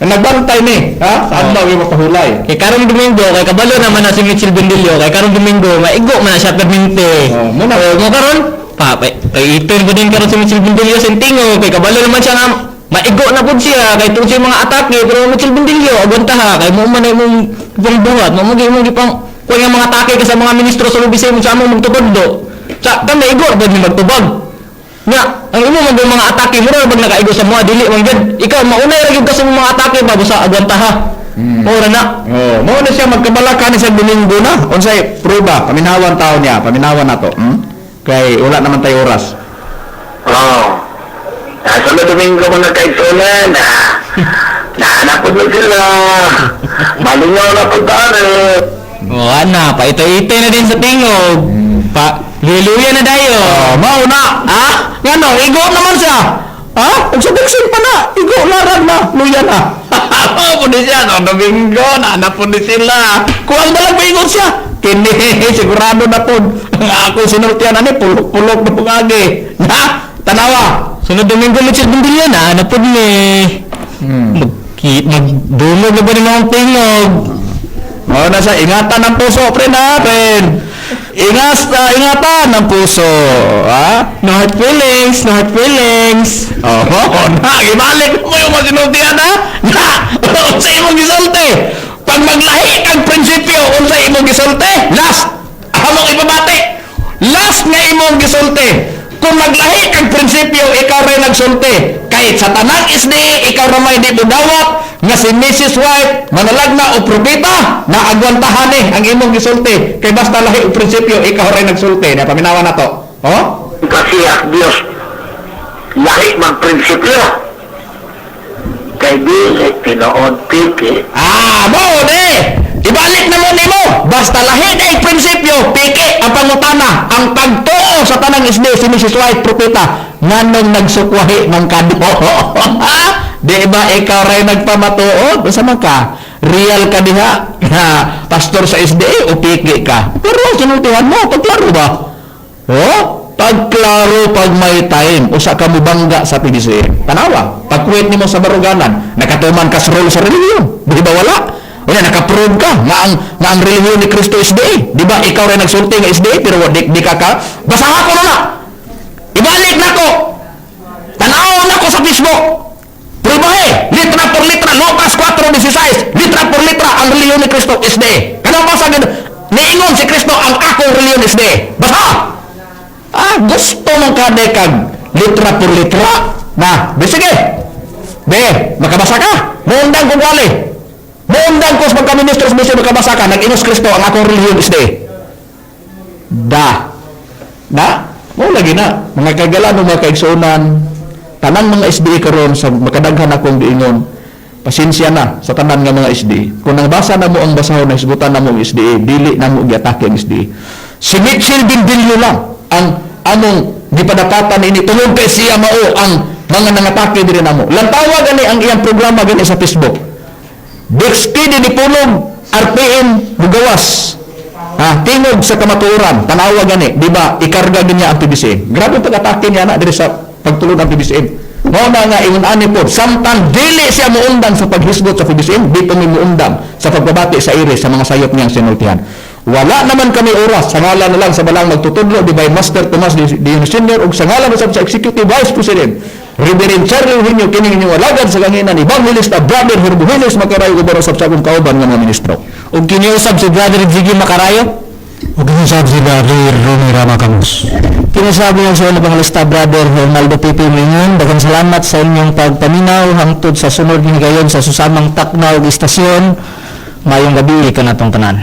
Nagbantay ni, ha? Sa adlaw igpapahulay. Kay karong Domingo, kay kabalo naman na si Mitchell Bendilio, kay karong Domingo, maigo man na siya permente. Oh, muna. Oh, mo karon, pa kay, kay iton ko din karon si Mitchell Bendilio sa tingo, kay kabalo naman siya nga maigo na pud siya kay tungod sa mga atake, pero Mitchell Bendilio agwanta ha, kay mo man na imong ipang buhat, mo mo imong gipang kuha nga mga atake ka sa mga ministro sa lubisay mo sa among magtubag do. Sa kami igo ra pud ni magtubag. Nga, ang imo man mga atake mo ra bag nakaigo sa mga dili man gyud. Ikaw maunay ra gyud ka sa imong mga atake ba busa agwanta ha. Mao ra na. Oh, mao na siya magkabalaka ni sa Domingo na. Unsay pruba? Paminawan tao niya, paminawan nato. Kay wala naman tayo oras. Oh. Nasa na Domingo mga kaigsunan, ah. Nahanapod na sila. Malingaw na po tayo. O ana, paitoy-itoy na din sa tingog. Pa, liluya na dayo. Oh, mao na. Ha? Ngano, igo naman siya. Ha? Ug sa vaccine pa na. Igo larag na, luya na. Mao po ni siya no, Domingo na na po ni sila. Kuwang dalag maingon siya. Kini sigurado na pod. Ang ako sinultian ani pulok-pulok na pug agi. Na, tanawa. Sunod Domingo Mitchell Bundilya na, ana po ni. Magdumog na ba ni mga tingog? Mao na siya, ingatan ang puso, pre na, friend. Ingas, ingatan ang puso. Ha? No hard feelings, no hard feelings. Oh, na, gibalik mo yung mga sinultian, ha? Na, unsa imong gisulti? Pag maglahi kang prinsipyo, unsa imong gisulti? Last, among ipabati. Last nga imong gisulti. Kung maglahi kang prinsipyo, ikaw rin nagsulti. Kahit sa tanang isdi, ikaw ramay di budawat, nga si Mrs. White, manalagna o propeta, na agwantahan eh ang imong gisulti. Kay basta lahi og prinsipyo, ikaw rin nagsulti. Na paminawa na to. Oh? Kasi ang Diyos, lahi mang prinsipyo. Kay dili tinuod piki. Ah, mo de. Ibalik na mo nimo. Basta lahi kay prinsipyo, piki ang pangutana, ang pagtuo sa tanang isdi si Mrs. White propeta nganong nagsukwahi man kado. Di ba ikaw ray nagpamatuod? Basta man ka? Real ka diha na pastor sa SDA o piki ka. Pero sinultihan mo, pagklaro ba? Oh, pagklaro pag may time, usa ka mubangga sa PDCM. Tanawa, pagkuwit nimo sa baruganan, nakatuman ka sa role sa relihiyon. Di ba wala? Unya nakaprove ka nga ang relihiyon ni Kristo SDA. Di ba ikaw rin nagsulti nga SDA pero di ka ka basaha ko na na. Ibalik na ko. Tanaw na ko sa Facebook. Prubahe, litra por litra, Lucas 4:16, litra por litra ang relihiyon ni Kristo SDA. Kanang basa gid niingon si Kristo ang akong relihiyon SDA. Basa. Ah, gusto mong kadekag litra por litra. Na, be sige. Be, makabasa ka. Muundang kong wali. Muundang ko sa pagka-ministro sa mission makabasa ka. Nag-inos Kristo ang akong relihiyon isde. Da. Na, mo lagi na. Mga kagalan o mga kaigsuonan, tanang mga SDA karon sa makadaghan akong giingon, pasensya na sa tanan nga mga SDA. Kung nabasa na mo ang basahon, nahisgutan na mo ang SDA, dili na mo giatake ang SDA. Si Mitchell Bindilio lang ang among gipadapatan ini tungod kay siya mao ang mga nangatake diri namo. Lantawa gani ang iyang programa gani sa Facebook. Dexpedi ni Pulong RPM Bugawas. Ah, tingog sa kamatuoran, tanawa gani, di ba? Ikarga gid niya ang PBCM. Grabe ang pag-atake niya na diri sa pagtulon ang PBCM. Mao na nga ingon ani po, samtang dili siya muundang sa paghisgot sa PBCM, di pa mi muundang sa pagbabati sa iri sa mga sayop niyang sinultihan. Wala naman kami oras, sa ngalan na lang sa balang magtutudlo di by Master Tomas Di Senior ug sa ngalan usab sa Executive Vice President Reverend Charlie Eugenio kining inyong alagad sa kanginan Evangelista Brother Herbogenes Macarayo ug usab sa akong kauban nga mga ministro. Ug kiniusab si Brother Jiggy Macarayo. Ug ginsab si Brother Romy Rama Camus. Kinasabi ang sa Evangelista Brother Ronaldo P.P. Mingon, daghang salamat sa inyong pagpaminaw hangtod sa sunod nga higayon sa susamang takna ug istasyon. Maayong gabi kanatong tanan.